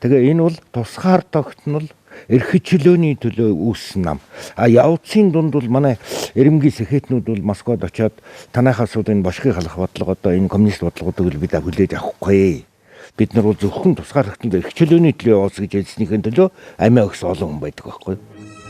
Тэгээ энэ бол тусгаар тогтнол эрхчлөөний төлөө үүссэн нам. А явцын дунд бол манай эрэмгийн сэхэтнүүд бол Москвад очиод танайхаас бол энэ бошгыг халах бодлого одоо энэ коммунист бодлогоодыг бид хүлээж авахгүй. Бид нар бол зөвхөн тусгаар тогтнол эрхчлөөний төлөө явуулсан гэж хэлснийхэн төлөө амиа өгс олон хүн байдаг байхгүй.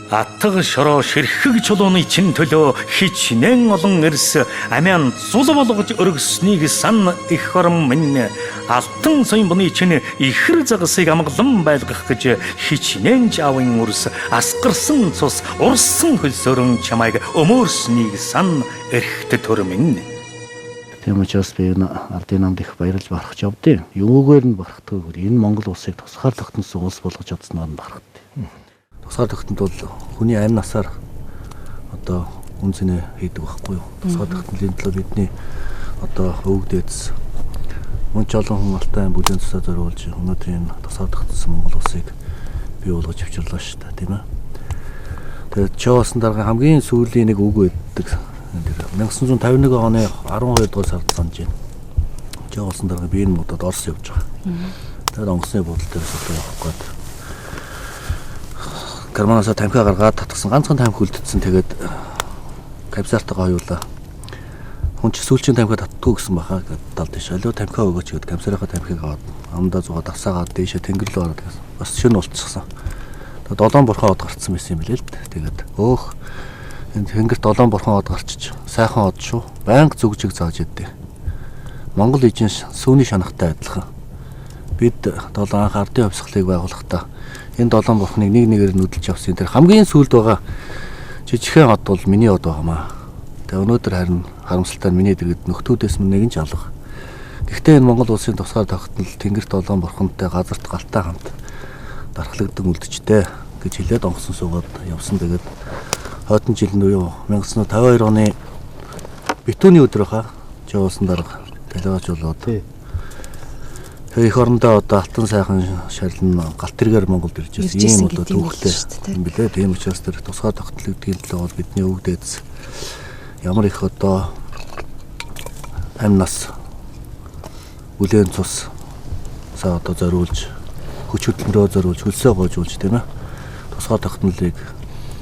Атга шороо ширхэг чулууны чин төлөө хичнээн олон эрс амиан зул болгож өргөснийг сан их орон минь алтан соёмбны чин ихэр загасыг амгалан байлгах гэж хичнээн ч аавын үрс асгарсан цус урсан хөлсөрөн чамайг өмөөрснийг сан эрхт төр минь. Тийм учраас би энэ ардын намд их баярлж барах явдیں۔ Юугаар нь барахдаггүй энэ Монгол улсыг тусгаар тогтносон улс болгож чадсанаар нь барахд. Тусгаар тогтнолд бол хүний амь насаар одоо үн цэнэ хийдэг байхгүй юу? Тусгаар тогтнолын төлөө бидний одоо өвөг дээдс мөн ч олон хүн алтай ам бүлээн тусаа зориулж өнөөдрийн тусгаар тогтсон Монгол улсыг бий болгож авчирлаа шүү дээ, тийм ээ. Тэгээд Чоосон даргын хамгийн сүүлийн нэг үг байдаг. Тэр 1951 оны 12 дугаар сард санаж байна. Чоосон даргын би энэ модод Орос явж байгаа. Тэгээд онгоцны буудал дээрээс одоо явах гээд карманаасаа тамхи гаргаад татгсан ганцхан тамхи үлдсэн. Тэгээд комиссартайгаа хоёулаа хүн чи сүүлчийн тамхи татдаггүй гэсэн баха гэд дал тийш. Алиу тамхи өгөөч гэд комиссарынхаа тамхиг аваад амдаа зугаа давсаагаад дээшээ тэнгэр рүү ороод гэсэн. Бас шин болчихсон. Тэгээд долоон бурхан од гарцсан байсан юм билээ л дээ. Тэгээд өөх энэ тэнгэрт долоон бурхан од гарчиж сайхан од шүү. Байнга зүгжиг зааж идэв. Монгол ижин сүүний шанахтай адилхан. Бид долоон анх ардын хувьсгалыг байгуулахдаа энэ долоон бурхныг нэг нэгээр нүдэлж явсан. Тэр хамгийн сүүлд байгаа жижигхэн од бол миний од байгаамаа. Тэгээ өнөөдөр харин харамсалтай нь миний дэргэд нөхдүүдээс минь нэг нь ч алга. Гэхдээ энэ Монгол улсын тусгаар тогтнол тэнгэрт долоон бурхантай газарт галтай хамт дархлагдсан үлдчихтэй гэж хэлээд онгоцон суугаад явсан. Тэгээд хойдон жил нь юу 1952 оны битүүний өдөр хаа жуулсан дарга талигач болоод. Тэгээ эх орондоо одоо алтан сайхан шарлин галт тэргээр Монголд ирж байсан ийм одоо түүхтэй юм билээ. Тийм учраас тэр тусгаар тогтнол гэдгийн төлөө бол бидний өвөг дээдс ямар их одоо амь нас бүлээн цус саа одоо зориулж хүч хөдөлмөрөөр зориулж хөлсөө гоожуулж тийм тусгаар тогтнолыг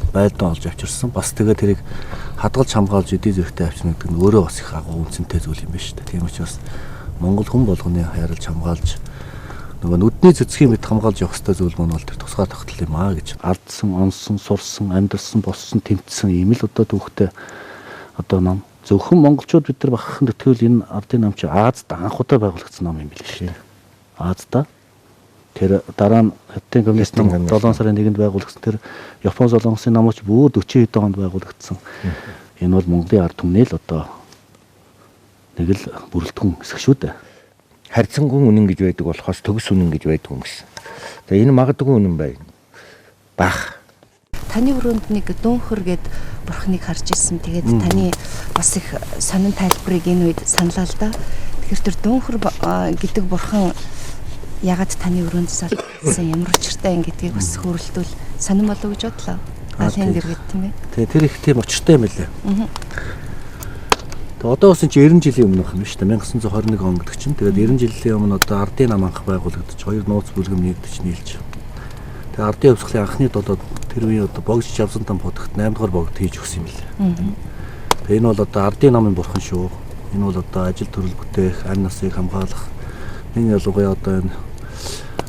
байлдан олж авчирсан. Бас тэгээ тэрийг хадгалж хамгаалж эдийн зэрэгтэй авчирна гэдэг нь өөрөө бас их агуу үнцэнтэй зүйл юм байна шүү дээ. Тийм учраас Монгол хүн болгоны хайрлж хамгаалж нөгөө нүдний цэцгийн мэт хамгаалж явах ёстой зүйл маань бол тэр тусгаар тогтнол юм аа гэж. Алдсан, онсон, сурсан, амьдарсан, боссон, тэмцсэн ийм л одоо түүхтэй одоо ном. Зөвхөн монголчууд бид нар бахархан тэтгэвэл энэ ардын нам чи Азад анх удаа байгуулагдсан ном юм билээ шүү дээ. Азада тэр дараа нь Хятадын коммунист нам 7 сарын 1-нд байгуулагдсан. Тэр Япон солонгосын намууч бүр 40 хэдэн онд байгуулагдсан. Энэ бол Монголын ард түмний л одоо нэг л бүрэлдэхүүн хэсэг шүү дээ. Харьцангуй үнэн гэж байдаг болохоос төгс үнэн гэж байдаг юм гэсэн. Тэгээ энэ магадгүй үнэн байна. Бах. Таны өрөөнд нэг дүүнхөр гээд бурхныг харж ирсэн. Тэгээд таны бас их сонин тайлбарыг энэ үед саналаа л да. Тэгэхээр тэр дүүнхөр гэдэг бурхан ягаад таны өрөөнд салсан, ямар учиртай юм гэдгийг бас хөрөлдвөл сонин болов гэж бодлоо. Алын дэргэд тийм ээ. Тэгээ тэр их тийм учиртай юм билээ. Тэгээ одоо бас энэ 90 жилийн өмнөх юм шүү дээ. 1921 он гэдэг чинь. Тэгээд 90 жилийн өмнө одоо ардын нам анх байгуулагдаж, хоёр нууц бүлгэм нэгдэж нийлж. Тэгээ ардын хувьсгалын анхны долоод тэр үеийн одоо богж жавсан там бодогт 8 дугаар богд хийж өгсөн юм билээ. Тэгээ энэ бол одоо ардын намын бурхан шүү. Энэ бол одоо ажил төрөл бүтээх, ань насыг хамгаалах, энэ ялангуяа одоо энэ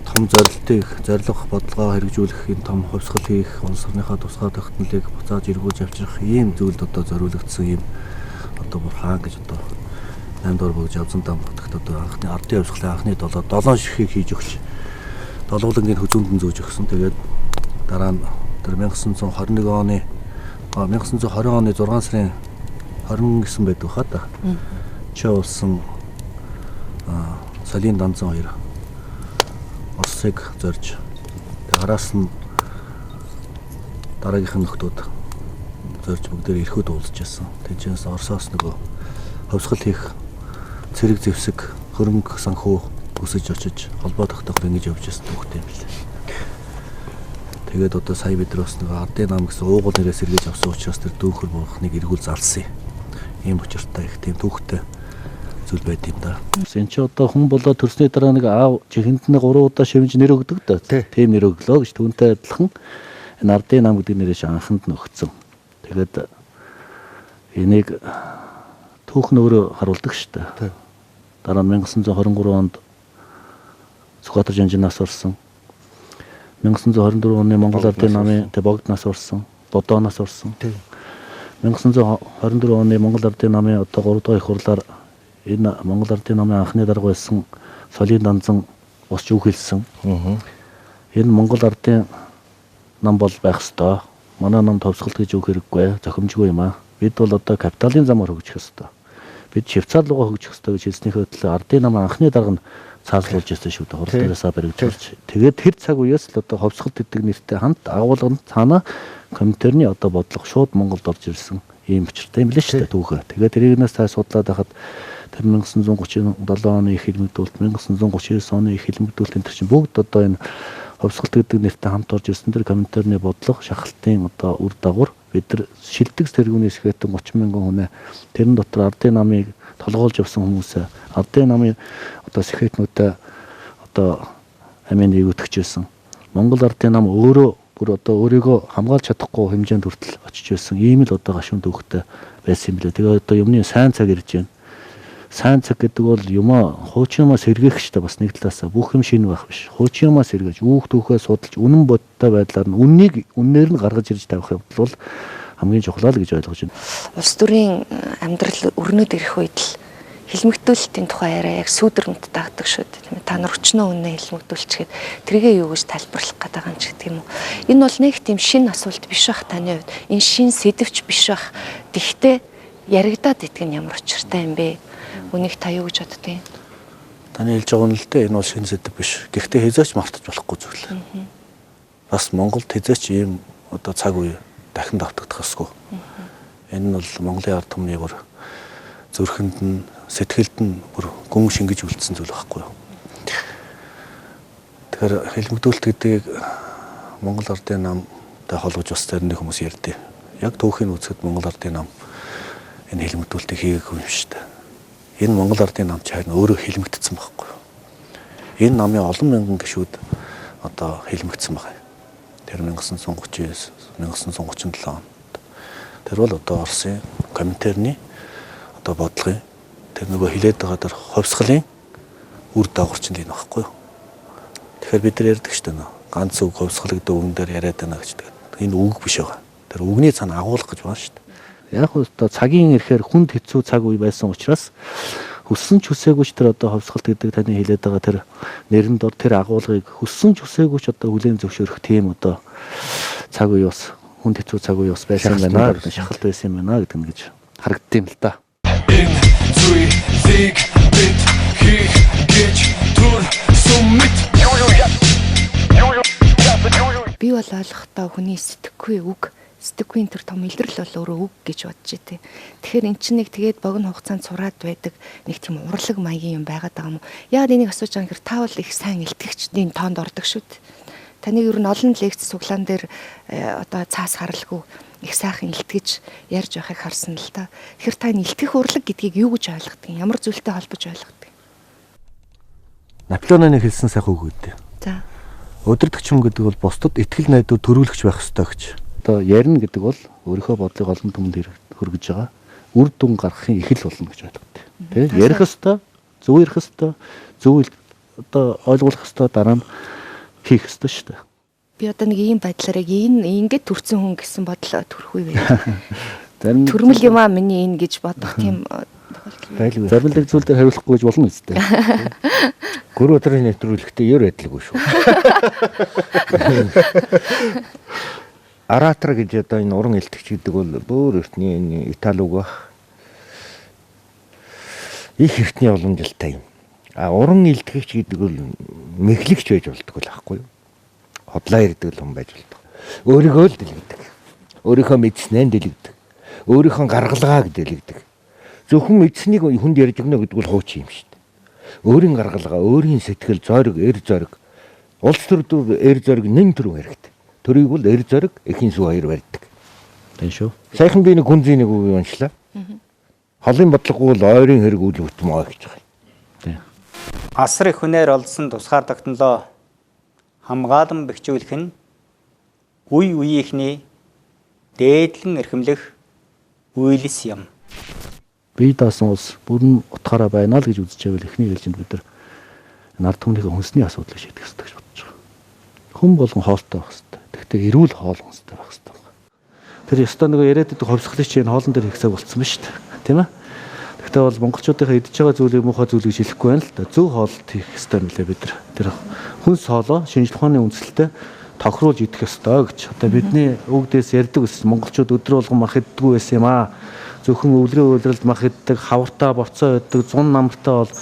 том зорилтыг, зорилго бодлогоо хэрэгжүүлэх, энэ том хувьсгал хийх, улс орныхоо тусгаар тогтнолыг буцааж эргүүлж авчрах ийм зүйлд одоо зориулагдсан ийм одоо бурхан гэж одоо 8 дугаар богж авсан дам бодогт одоо анхны ардын хувьсгалын анхны долоо ширхгийг хийж өгч долгуулангийн хөзөөнд нь зөөж өгсөн. Тэгээд дараа нь тэр 1921 оны 1920 оны 6 сарын 29 байдаг хаа та. Чи улсан Салийн данзан хоёр Оросыг зорж араас нь дараагийнх нь нөхдүүд зорж бүгдээр ирэхэд уулзж байсан. Тэндээс Оросоос нөгөө хувьсгал хийх цэрэг зэвсэг, хөрөнгө санхүү өсөж очиж холбоо тогтоохоор ингэж явж байсан түүхтэй юм билээ. Тэгээд одоо сая бид нар бас нөгөө ардын нам гэсэн уугуул нэрээс эргэж авсан учраас тэр дүүхэр бурхныг эргүүл залсан юм. Ийм учиртай их тийм түүхтэй зүйл байд юм да. Энэ чи одоо хүн болоо төрсний дараа нэг аав чихэнд нь 3 удаа шивж нэр өгдөг да. Тийм нэр өглөө гэж түүнтэй адилхан энэ ардын нам гэдэг нэрээс анханд нь өгцөн. Тэгээд энийг түүх нь өөрөө харуулдаг шүү дээ. Дараа нь 1923 онд Сүхбаатар жанжинаас орсон. 1924 оны Монгол ардын намын тэг богдноос орсон, Бодооноос орсон. 1924 оны Монгол ардын намын одоо 3 дахь их хурлаар энэ Монгол ардын намын анхны дарга байсан Солийн данзан босч үг хэлсэн. Энэ Монгол ардын нам бол байх ёстой. Манай нам товсголт гэж үг хэрэггүй, зохимжгүй юм аа. Бид бол одоо капиталын замаар хөгжих ёстой. Бид Швейцар руугаа хөгжих ёстой гэж хэлснийхээ төлөө ардын намын анхны дарга нь цаазлуулж ирсэн шүү дээ. Хурал дээрээсээ баригдуулж. Тэгээд тэр цаг үеэс л одоо ховсголт гэдэг нэртэй хамт агуулгын цаана компьютерний одоо бодлого шууд Монголд орж ирсэн ийм учиртай юм лээ шүү дээ түүхээ. Тэгээд тэрийгнээс цааш судлаад байхад тэр 1937 оны их хэлмэгдүүлэлт, 1939 оны их хэлмэгдүүлэлт энэ чинь бүгд одоо энэ ховсголт гэдэг нэртэй хамт орж ирсэн тэр компьютерний бодлого шахалтын одоо үр дагавар бид нар шилдэг тэргүүний сэхэтэн 30 мянган хүнээ тэрэн дотор ардын намыг толгоолж явсан хүмүүсээ ардын намын одоо сэхэтнүүдээ одоо амийн нэгтгэж байсан. Монгол ардын нам өөрөө бүр одоо өөрийгөө хамгаалж чадахгүй хэмжээнд хүртэл очиж байсан. Ийм л одоо гашуун төвхтэй байсан юм билээ. Тэгээ одоо юмны сайн цаг ирж байна. Сайн цаг гэдэг бол юмаа хуучин юмаа сэргээх шүү дээ бас нэг талаасаа бүх юм шинэ байх биш. Хуучин юмаа сэргээж, үүх түүхээ судалж, үнэн бодтой байдлаар нь үннийг үннээр нь гаргаж ирж тавих явдал бол хамгийн чухал л гэж ойлгож байна. Улс төрийн амьдрал өрнөд ирэх үед л хилмигдүүлэлтийн тухай яриа яг сүүдэр мэт дагдаг шүү дээ. Тийм ээ. Та нар өчнөө үнэ хилмигдүүлчихээд тэргээ юу гэж тайлбарлах гэдэг юм ч гэдэг юм уу. Энэ бол нэг тийм шин асуулт биш бах таны хувьд. Энэ шин сэдвч биш бах. Тэгтээ яригадаад идэх нь ямар учиртай юм бэ? Үнийг та юу гэж боддгийг? Таны хэлж байгаа нь л дээ энэ бол шин сэдв биш. Гэхдээ хязгаарч мартаж болохгүй зүйл. Бас Монголд хязгаарч ийм одоо цаг үе дахин давтагдах ёсгүй. Энэ нь бол Монголын ард түмний бүр зүрхэнд нь сэтгэлд нь бүр гүн шингэж үлдсэн зүйл байхгүй юу. Тэгэхээр хилмигдүүлэлт гэдгийг Монгол Ардын намтай холбож бас зарим нэг хүмүүс ярьдээ. Яг түүхийг үзэхэд Монгол Ардын нам энэ хилмигдүүлэлтийг хийгээгүй юм шүү дээ. Энэ Монгол Ардын нам ч харин өөрөө хилмигдсэн байхгүй юу? Энэ намын олон мянган гишүүд одоо хилмигдсэн байгаа юм. Тэр 1939, 1937 онд. Тэр бол одоо Оросын Коминтерны одоо бодлогын тэр нөгөө хилээд байгаа тэр хувьсгалын үр дагавар чинь энэ байхгүй юу? Тэгэхээр бид нар ярьдаг шүү дээ нөө ганц үг хувьсгал гэдэг үгэн дээр яриад байна гэж. Тэгээд энэ үг биш байгаа. Тэр үгний цаана агуулга гэж байна шүү дээ. Яг одоо цагийн ирэхээр хүнд хэцүү цаг үе байсан учраас хүссэн ч хүсээгүй ч тэр одоо хувьсгалт гэдэг таны хэлээд байгаа тэр нэрэн дор тэр агуулгыг хүссэн ч хүсээгүй ч одоо хүлээн зөвшөөрөх тийм одоо цаг үе бас хүнд хэцүү цаг үе бас байсан байна гэдэг шахалт байсан юм байна гэдэг нь гэж харагдсан юм л та. Энэ зүйлийг бид хийх гэж төрсөн мэт. Би бол ойлгохдоо хүний сэтгэхгүй үг, сэтгэхүйн тэр том илрэл бол өөрөө үг гэж бодож итэй. Тэгэхээр эн чинь нэг тэгээд богино хугацаанд сураад байдаг нэг тийм урлаг маягийн юм байгаад байгаа юм уу? Яагаад энийг асууж байгаа юм гэхээр та бол их сайн илтгэгчдийн тоонд ордог шүү дээ. Таныг ер нь олон лекц суглаан дээр одоо цаас харалгүй их сайхан илтгэж ярьж байхыг харсан л та. Тэгэхээр та энэ илтгэх урлаг гэдгийг юу гэж ойлгодог юм? Ямар зүйлтэй холбож ойлгодог юм? Наполеоны хэлсэн сайхан үг үүдээ. За. Удирдагч хүн гэдэг бол бусдад итгэл найдвар төрүүлэгч байх ёстой гэж. Одоо ярина гэдэг бол өөрийнхөө бодлыг олон түмэнд хүргэж байгаа үр дүн гаргахын эхэл болно гэж ойлгодог. Тэ? Ярих ёстой, зөв ярих ёстой, зөв одоо ойлгуулах ёстой, дараа нь хийх ёстой шүү дээ. Би одоо нэг ийм байдлаар яг энэ ингээд төрсэн хүн гэсэн бодол төрөх үе байна. Зарим төрмөл юм аа миний энэ гэж бодох тийм тохиолдол байлгүй. Зарим нэг зүйл дээр хариулахгүй гэж болно үстэй. Гүр өдрийн нэвтрүүлэгтээ ер байдалгүй шүү. Аратор гэж одоо энэ уран илтгэгч гэдэг бол бүр эртний энэ Итали үг баг. Их эртний уламжилтай юм. А уран илтгэгч гэдэг бол мэхлэгч байж болдгоо л байхгүй юу? Хотлаа ирдэг л хүн байж болдог. Өөрийгөө л дэлгэдэг. Өөрийнхөө мэдснээ дэлгэдэг. Өөрийнхөө гаргалгааг дэлгэдэг. Зөвхөн мэдснийг хүнд ярьж өгнө гэдэг бол хуучин юм шүү дээ. Өөрийн гаргалгаа, өөрийн сэтгэл, зориг, эр зориг. Улс төрд эр зориг нэн төрөв хэрэгтэй. Төрийг бол эр зориг, эхийн сүү хоёр барьдаг. Тийм шүү. Саяхан би нэг гүнзгий нэг үг уншлаа. Холын бодлогогүй бол ойрын хэрэг үл бүтмөө гэж байгаа. Тийм. Асар их хүнээр олдсон тусгаар тогтнолоо хамгаалан бэхжүүлэх нь үе үеийнхний дээдлэн эрхэмлэх үйлс юм. Бие даасан улс бүрэн утгаараа байна л гэж үзэж байвал эхний ээлжинд бид нар ард түмнийхээ хүнсний асуудлыг шийдэх ёстой гэж бодож байгаа. Хүн болгон хоолтой байх ёстой. Тэгэхдээ эрүүл хоол хүнстэй байх ёстой байна. Тэр ёстой нөгөө яриад байдаг хувьсгалын чинь хоолн дээр их цаг болцсон ба шүү дээ. Тийм ээ? Тэгэхдээ бол монголчуудынхаа идж байгаа зүйлийг муухай зүйл гэж хэлэхгүй байна л да. Зөв хоолт хийх ёстой юм лээ бид нар. Тэр хүнс хоолоо шинжлэх ухааны үндэслэлтэй тохируулж идэх ёстой гэж. Одоо бидний өвгдээс ярьдаг ус монголчууд өдөр болгон мах иддэггүй байсан юм аа. Зөвхөн өвлөрийн үйлрэлд мах иддэг, хавартаа борцоо иддэг, зун намартай бол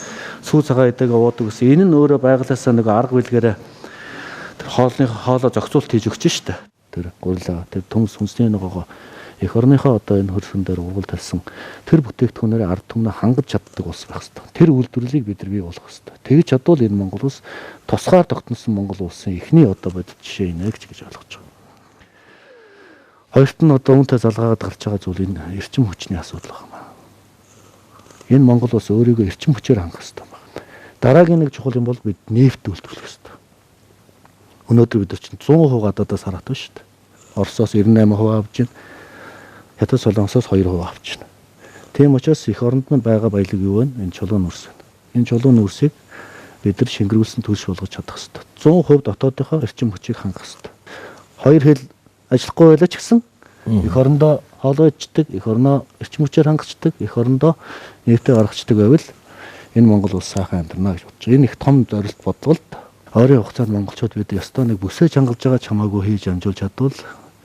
сүү цагаан идэг уудаг гэсэн. Энэ нь өөрөө байгалиасаа нэг арга билгээрээ тэр хоолны хоолоо зохицуулт хийж өгч штэ. Тэр гурилаа, тэр төмс хүнсний ногоогоо эх орныхоо одоо энэ хөрсөн дээр ургал тавьсан тэр бүтээгдэхүүнээр ард түмнээ хангаж чаддаг улс байх ёстой. Тэр үйлдвэрлэлийг бид нар бий болгох ёстой. Тэгж чадвал энэ Монгол улс тусгаар тогтносон Монгол улсын эхний одоо бодит жишээ инэ гэж ойлгож байгаа. Хоёрт нь одоо үүнтэй залгаагаад гарч байгаа зүйл энэ эрчим хүчний асуудал байна. Энэ Монгол улс өөрийгөө эрчим хүчээр хангах ёстой байна. Дараагийн нэг чухал юм бол бид нефть үйлдвэрлэх ёстой. Өнөөдөр бид нар чинь 100% гадаадаас хараатай шүү дээ. Оросоос 98% авч байна. Хятад Солонгосоос 2% авч байна. Тийм учраас эх оронд нь байгаа баялаг юу вэ? Энэ чулуун нүрс байна. Энэ чулуун нүрсийг бид нар шингэрүүлсэн төлш болгож чадах ёстой. 100% дотоодынхоо эрчим хүчийг хангах ёстой. Хоёр хэл ажиллахгүй байлаа ч гэсэн эх орондоо хоолой ичдэг, эх орноо эрчим хүчээр хангацдаг, эх орондоо нефтээ гаргацдаг байвал энэ Монгол улс сайхан амьдрна гэж бодож байгаа. Энэ их том зорилт бодлого л да. Ойрын хугацаанд монголчууд бид ёстой нэг бүсээ чангалж байгаа ч хамаагүй хийж амжуулж чадвал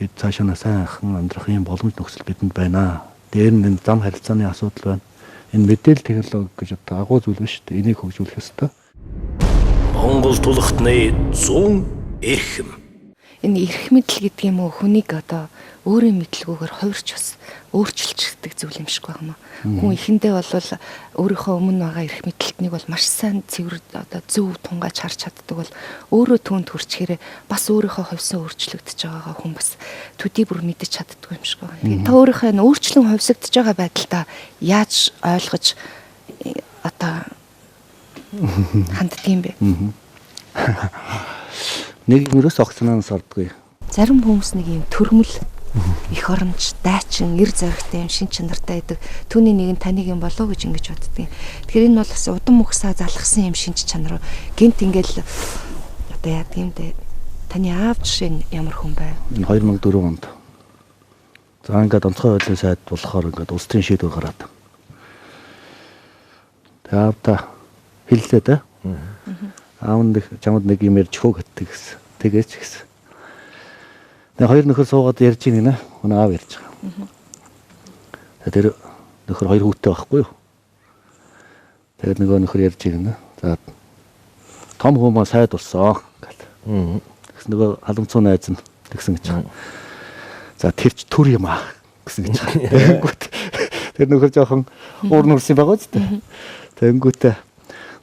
бид цаашаа сайхан амьдрах юм боломж нөхцөл бидэнд байна. Дээр нь энэ зам харилцааны асуудал байна. Энэ мэдээлэл технологи гэж одоо агуу зүйл биш үү? Энийг хөгжүүлэх ёстой. Монгол тулхтны 100 эрхэм. Энэ эрх мэдэл гэдэг юм уу хүнийг одоо өөрийн мэдлгүйгээр хувирч бас өөрчилчихдэг зүйл юм шиг байна. Хүн эхэндээ бол өөрийнхөө өмнө байгаа эрх мэдэлтнийг бол маш сайн цэвэр одоо зөв тунгааж харж чаддаг бол өөрөө түүнд хүрчхээрээ бас өөрийнхөө хувьсан өөрчлөгдөж байгаагаа хүн бас төдий бүр мэдэж чаддгүй юм шиг байна. Тэгээд та өөрийнхөө энэ өөрчлөн хувьсагдж байгаа байдалтай яаж ойлгож одоо ханддаг юм бэ? Нэг юм ерөөс огцноос ордгүй. Зарим хүмүүс нэг юм төрмөл их оронч, дайчин, эр зоригтой юм шин чанартай байдаг. Түүний нэг нь таныг юм болов гэж ингэж боддгийн. Тэгэхээр энэ бол бас удам мөхсөө залхсан юм шинж чанар. Гинт ингээл одоо яадаг юм бэ? Таны аав жишээ нь ямар хүн байв? Энэ 2004 онд. За ингээд онцгой байдлын сайд болохоор ингээд улс төрийн шийдвэр гараад. Тэгээ аавда хэллээ дээ. Аав нэг чамд нэг юм ярьж хөө гэдэг гэсэн. Тэгээч гэсэн. Тэгээ хоёр нөхөр суугаад ярьж ийн гинэ. Манай аав ярьж байгаа. Тэгээ тэр нөхөр хоёр хүүтэй байхгүй юу? Тэгээд нөгөө нөхөр ярьж ийн гинэ. За том хүмүүс сайд болсон гэл. Тэгсэн нөгөө халамцуу найз нь тэгсэн гэж байгаа. За тэр ч төр юм аа гэсэн гэж байгаа. Тэнгүүт тэр нөхөр жоохон уур нүрсэн байгаа ч дээ. Тэнгүүтээ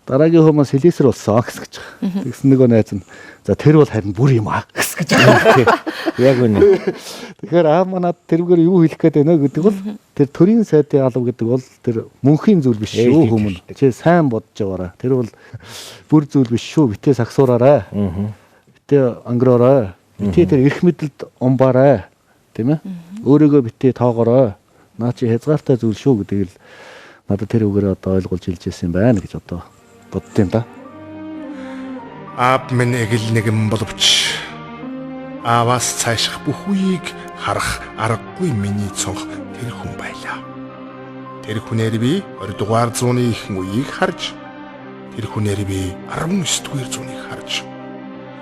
дараагийн хүмүүс хилээсэр болсон гэсэн гэж байгаа. Тэгсэн нөгөө найз нь за тэр бол харин бүр юм аа гэсэн гэж байгаа. Яг үнэ. Тэгэхээр аав манад тэрүүгээр юу хэлэх гээд байна гэдэг бол тэр төрийн сайдын алба гэдэг бол тэр мөнхийн зүйл биш шүү хүмүүн. Чи сайн бодож яваарай. Тэр бол бүр зүйл биш шүү. Битээ сагсуураарай. Битээ ангироорой. Битээ тэр эрх мэдэлд умбаарай. Тийм ээ? Өөрийгөө битээ тоогоорой. Наа чи хязгаартай зүйл шүү гэдгийг л надад тэр үгээр одоо ойлгуулж хэлж ирсэн юм байна гэж одоо боддсон юм да. Аав минь эгэл нэгэн боловч ааваас цааших бүх үеийг харах аргагүй миний цонх тэр хүн байлаа. Тэр хүнээр би 20 дугаар зууны ихэнх үеийг харж, тэр хүнээр би 19 дугаар зууныг харж,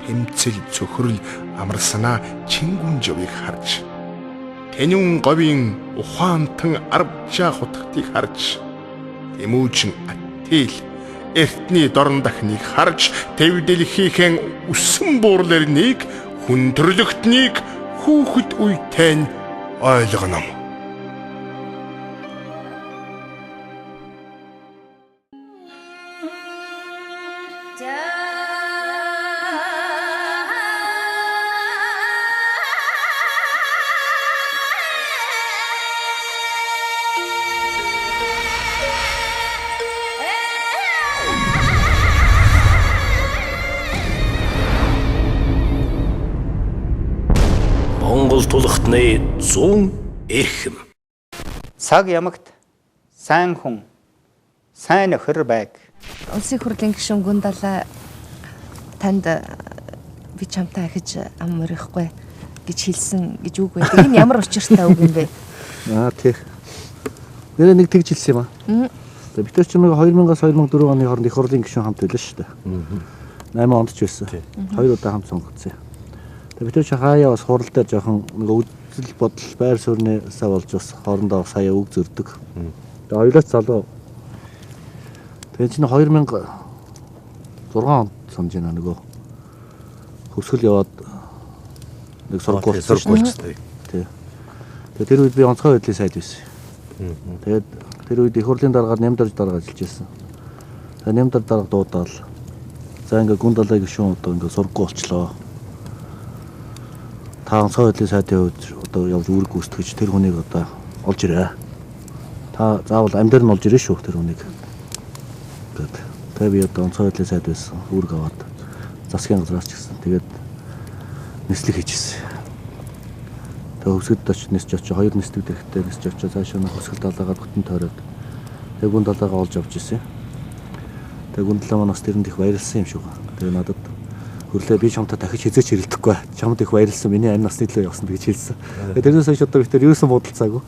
тэмцэл цөхрөл амарсанаа чингүн жавыг харж, тэнүүн говийн ухаантан арвжаа хутгтыг харж, тэмүүжин Аттил эртний дорн дахныг харж, төв дэлхийнхэн үсэн буурлэрнийг хүн төрлөختнийг хүүхэд үетэй нь ойлгоно. Монгол тулхтны 100 эрхэм. Цаг ямагт сайн хүн, сайн нөхөр байг. Улсын хурлын гишүүн Гүндалай танд би чамтай ахиж ам мөрөхгүй гэж хэлсэн гэж үг байдаг. Энэ ямар учиртай үг юм бэ? Аа тий. Нэрээ нэг тэгж хэлсэн юм аа. Тэгээ бид нар ч нэг 2000-аас 2004 оны хооронд их хурлын гишүүн хамт байлаа шүү дээ. 8 онд ч байсан. Хоёр удаа хамт сонгогдсон. Тэгээ бид нар ч хаяа бас хурал дээр жоохон нэг үзэл бодол байр суурнээсээ болж бас хоорондоо сая үг зөрдөг. Тэгээ хоёулаа ч залуу. Тэгээ чинь 2006 онд санаж байна нөгөө хөвсгөл яваад нэг сургууль болчихсон. Тий. Тэгээ тэр үед би онцгой байдлын сайд байсан. Тэгээд тэр үед их хурлын даргаар Нямдарж дарга ажиллаж байсан. Тэгээ Нямдар дарга дуудаал. За ингээ Гүндалай гишүүн одоо ингээ сургууль болчлоо. Та онцгой байдлын сайдын хувьд одоо явж үүрэг гүйцэтгэж тэр хүнийг одоо олж ирээ. Та заавал амь дээр нь олж ирээ шүү тэр хүнийг. Гэт. Тэгээ би одоо онцгой байдлын сайд байсан. Үүрэг аваад засгийн газраас ч гэсэн тэгээд нислэг хийжсэн. Тэгээ хөвсгөлд очиж нисч очиж хоёр нислэг дэхтэй нисч очиж цаашаа нэг хөвсгөл далаагаад бүтэн тойроод тэгээ Гүндалайгаа олж авч ирсэн. Тэгээ Гүндалай маань бас тэрэнд их баярлсан юм шиг байна. Тэгээ надад хөрлөө би чамтай дахиж хизээч хэрэлдэхгүй. Чамд их баярлсан. Миний амь насны төлөө явсан гэж хэлсэн. Тэгээ тэрнээс хойш одоо бид тэр юусан бодолцаагүй.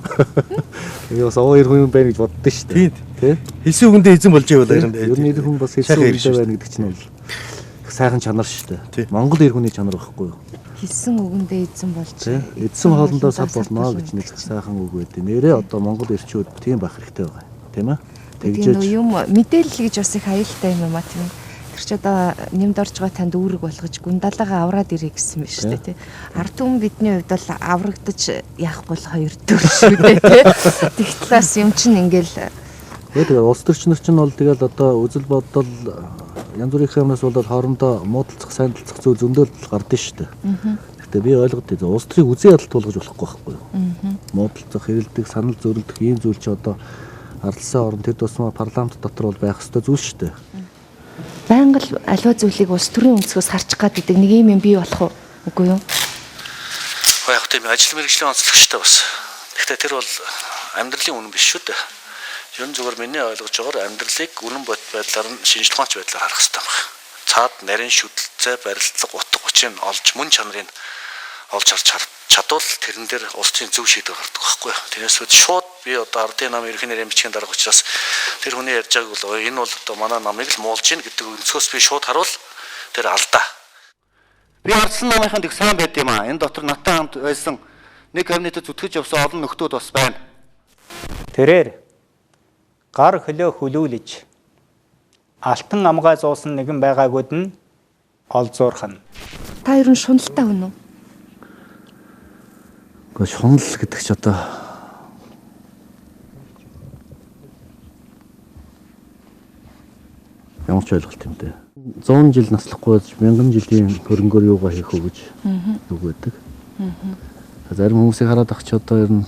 Тэгээ бас оо эр хүн юм байна гэж боддоо шүү дээ. Тий. Хэлсэн үгэндээ эзэн болж байвал Ер нь эр хүн бас хэлсэн үгэндээ байна гэдэг чинь бол их сайхан чанар шүү дээ. Монгол эр хүний чанар байхгүй юу? Хэлсэн үгэндээ эзэн болж. Эзэн хоолндоо сав болно гэж нэг сайхан үг байдیں۔ Нэрээ одоо Монгол эрчүүд тийм байх хэрэгтэй байгаа. Тийм ээ? Тэгээ нөө юм мэдээлэл гэж бас их аюултай юм аа тийм. Тэр чи одоо нэмд орж байгаа танд үүрэг болгож гүндалаагаа авраад ирээ гэсэн юм шүү дээ, тий. Ард түмэн бидний хувьд бол аврагдаж яахгүй л хоёр төр шүү дээ, тий. Тэг талаас юм чинь ингээл Тэгээ улс төрч нар чинь бол тэгэл одоо үзэл бодол янз бүрийн юмнаас бол хоорондоо муудалцах, сайндалцах зүйл зөндөл гардаг шүү дээ. Гэхдээ би ойлгоод байна. Улс төрийг үзэн ядалт болгож болохгүй байхгүй юу? Муудалцах, хэрэлдэх, санал зөрөлдөх ийм зүйл чи одоо ардалсан орн тэр тусмаа парламент дотор бол байх ёстой зүйл шүү дээ. Байнга л аливаа зүйлийг улс төрийн өнцгөөс харчих гад гэдэг нэг юм бий болох уу? Үгүй юу? Яг тийм ажил мэргэжлийн онцлогчтой бас. Гэхдээ тэр бол амьдралын үнэн биш шүү дээ. Ер нь зүгээр миний ойлгож байгаагаар амьдралыг үнэн бод байдлаар нь шинжлэх ухаанч байдлаар харах хэрэгтэй байна. Цаад нарийн шүдэлцээ, барилцлага, утга учирыг олж мөн чанарыг олж харж чадвал тэрэн дээр улс төрийн зөв шийдвэр гардаг байхгүй юу. Тэрнээс үүд шууд би одоо ардын нам ерөнхий нэрийн бичгийн дарга учраас тэр хүний ярьж байгааг бол энэ бол одоо манай намыг л муулж гин гэдэг өнцгөөс би шууд харуул тэр алдаа. Би ардсан намынханд их сайн байд юм аа. Энэ дотор надтай хамт байсан нэг кабинетэд зүтгэж явсан олон нөхдүүд бас байна. Тэрээр гар хөлөө хөлөөлж алтан амгай зуусан нэгэн байгаагүйд нь олзуурхна. Та ер нь шуналтай хүн үү? Гэхдээ шунал гэдэг чи одоо ямар ч ойлголт юм дээ. 100 жил наслахгүй 1000 жилийн хөрөнгөөр юугаа хийх үү гэж үг байдаг. Зарим хүмүүсийг хараад ах чи одоо ер нь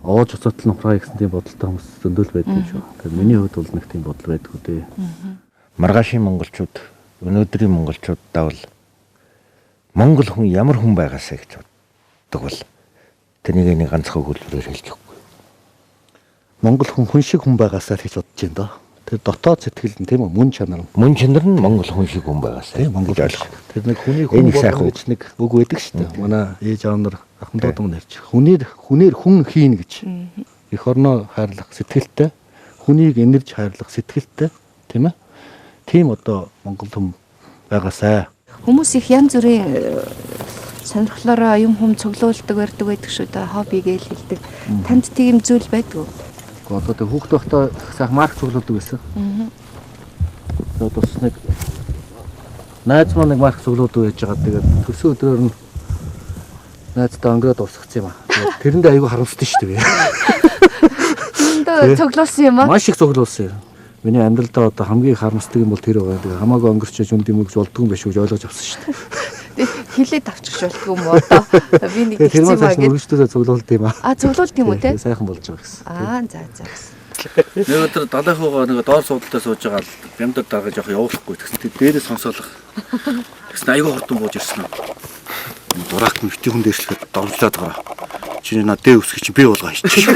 оож уцаатал нухраа гэсэн тийм бодолтой хүмүүс зөндөл байдаг юм шүү. Тэгэхээр миний хувьд бол нэг тийм бодол байдгүй дээ. Маргаашийн монголчууд, өнөөдрийн монголчууд давл монгол хүн ямар хүн байгаасаа гэж боддог бол тэрнийг нэг ганцхан өгүүлбэрээр хэлж өгөхгүй. Монгол хүн хүн шиг хүн байгаасаа л гэж бодож байна доо. Тэр дотоод сэтгэл нь тийм үү мөн чанар. Мөн чанар нь монгол хүн шиг хүн байгаасаа. Тийм монгол ойлгох. Тэр нэг хүний хүн болгоно гэж нэг үг байдаг шүү дээ. Манай ээж аав нар ахмад дуу ярьж. Хүнээр хүн хийн гэж. Эх орноо хайрлах сэтгэлтэй, хүнийг энэрж хайрлах сэтгэлтэй, тийм ээ. Тийм одоо монгол хүн байгаасай. Хүмүүс их янз бүрийн сонирхлоороо юм хүм цуглуулдаг, барьдаг байдаг шүү дээ. Хобби гэж хэлдэг. Танд тийм зүйл байдгүй. Одоо тэг хүүхд байхдаа сайхан марк цуглуулдаг байсан. Тэгээд бас нэг найз маань нэг марк цуглуулдаг байж байгаа. Тэгээд төрсөн өдрөөр нь найздаа өнгөрөөд дуусгацсан юм аа. Тэрэндээ айгүй харамсдаг шүү дээ. Тэрэндээ цуглуулсан юм аа? Маш их цуглуулсан юм. Миний амьдралдаа одоо хамгийн харамсдаг юм бол тэр байгаа. Тэгээд хамаагүй өнгөрчөөж үнд юм гэж болдгүй юм биш үү гэж ойлгож авсан шүү дээ. Хилээд авчих болдгүй юм уу одоо? Би нэг хэцүү юм аа гэж. Өргөжлөөсөө цуглуулд юм аа. А цуглуулд юм уу те? Сайхан болж байгаа гэсэн. Аа за за гэсэн. Нэг өдөр далайхуугаа нэг доор суудалтай сууж байгаа л бямдар дарга жоох явуулахгүй тэгсэн. Тэр дээрээ сонсоолох. Тэгсэн айгүй хурдан бууж ирсэн. Дурак мөвтийн хүн дээршлэхэд дормжлоод байгаа. Чиний над дэ өсгөх чинь би уулгаа хийчих.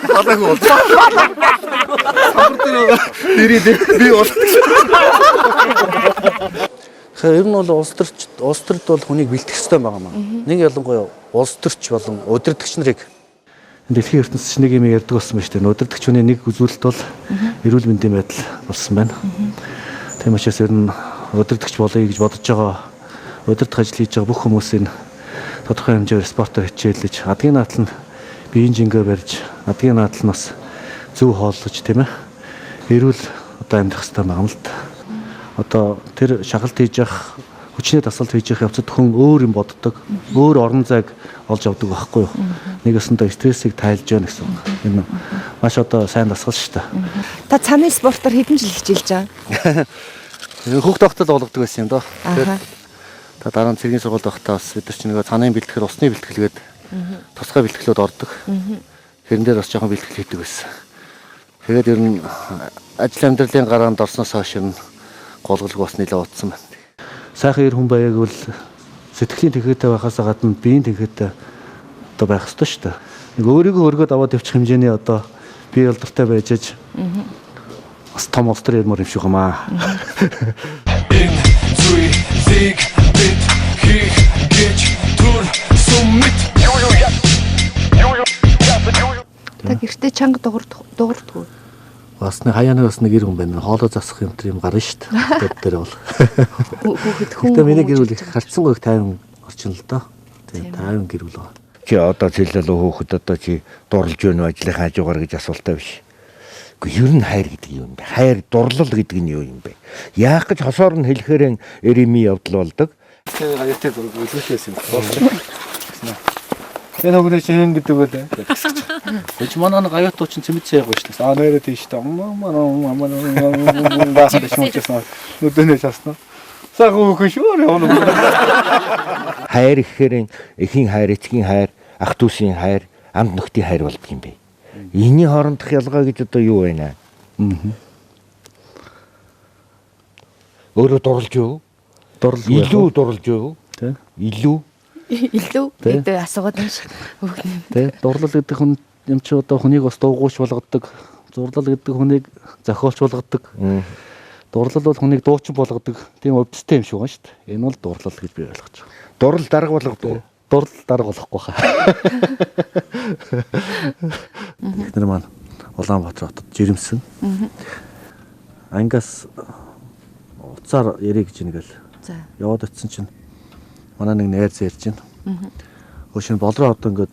Далайхуу болж. Самбар дээр байгаа. Дэрий дээр би уулгаа. Тэгэхээр ер нь бол улс төрд бол хүнийг бэлтгэх ёстой байгаа маа. Нэг ялангуяа улс төрч болон удирдагч нарыг дэлхийн ертөнцийн нэг юм ярьдаг болсон байна шүү дээ. Удирдагч хүний нэг үзүүлэлт бол эрүүл мэндийн байдал болсон байна. Тийм учраас ер нь удирдагч болъё гэж бодож байгаа, удирдах ажил хийж байгаа бүх хүмүүсийн тодорхой хэмжээгээр спортоор хичээлж, адгийн наадал нь биеийн жингээ барьж, адгийн наадал нь бас зөв хооллож тийм ээ. Эрүүл одоо амьдрах ёстой байгаа юм л да. Одоо тэр шахалт хийж явах, хүчний дасгалт хийж явах явцад хүн өөр юм боддог, өөр орон зайг олж авдаг байхгүй юу? Нэг өсөндөө стрессийг тайлж яана гэсэн үг. Энэ маш одоо сайн дасгал шүү дээ. Та цааны спортоор хэдэн жил хичээлж байгаа? Хүүхд тогтол болгодог байсан юм доо. Тэгэхээр та дараа нь цэргийн сургуульд байхдаа бас бид нар чинь нэг цааны бэлтгэл, усны бэлтгэлгээд тусгай бэлтгэлүүд ордог. Тэрэн дээр бас жоохон бэлтгэл хийдэг байсан. Тэгээд ер нь ажил амьдралын гараанд орсноос хойш ер нь голголг бас нэлээд утсан байна. Сайхан эр хүн байяаг бол сэтгэлийн тэнхээтэй байхаас гадна биеийн тэнхээтэй одоо байх ёстой шүү дээ. Нэг өөрийгөө өргөд аваад явчих хэмжээний одоо бие алдартай байж аж бас том улс төр ярмаар юм шиг юм аа. Энэ зүйлийг бид хийх гэж төрсөн мэт. Та гэртээ чанга дуурдгүй. Бас нэг хаяаны бас нэг эр хүн байна. Хоолой засах юм тэр юм гарна шүү дээ. Тэр дээр бол. Хүүхэд хүн. Гэтэ миний гэр бүл их харцсангүй их тайван орчин л доо. Тийм тайван гэр бүл байна. Чи одоо цэлэл хүүхэд одоо чи дурлж байна уу ажлынхаа хажуугаар гэж асуултаа биш. Гэхдээ ер нь хайр гэдэг юм бэ? Хайр дурлал гэдэг нь юу юм бэ? Яах гэж хосоор нь хэлэхээр эремий явдал болдог. Тэр аюултай зураг үлгэрхээс юм байна. Энэ хөгнөө чинь гэдэг үлээ. Эч манай нэг аюутуу чинь цэмэд цайг шүү дээ. Аа нэрээ тийш та. Маа баасан шүүжсэн. Нүдэнэ часна. Сайхан хөхөн шүү явна. Хайр гэхээр эхийн хайр, эцгийн хайр, ах дүүсийн хайр, амд нөхдийн хайр болдго юм бэ. Энийн хоорондох ялгаа гэж одоо юу байна? Өөрөө дурлж юу? Дурлал илүү дурлж юу? Тэ. Илүү. Илүү гэдэг асуугаад байна шиг. Тэ. Дурлал гэдэг хүн юм чи одоо хүнийг бас дуугууч болгодог. Дурлал гэдэг хүнийг зохиолч болгодог. Дурлал бол хүнийг дуучин болгодог. Тийм өвдөстэй юм шиг байна шүү дээ. Энэ бол дурлал гэж би ойлгож байна. Дурлал дарга болгодог. Дурлал дарга болохгүй хаа. Эхнэр маань Улаанбаатар хотод жирэмсэн. Ангиас уцаар ярих гэж нэгэл. За. Яваад очисон чинь манай нэг найз ярьж байна. Өө шинэ болроо одоо ингээд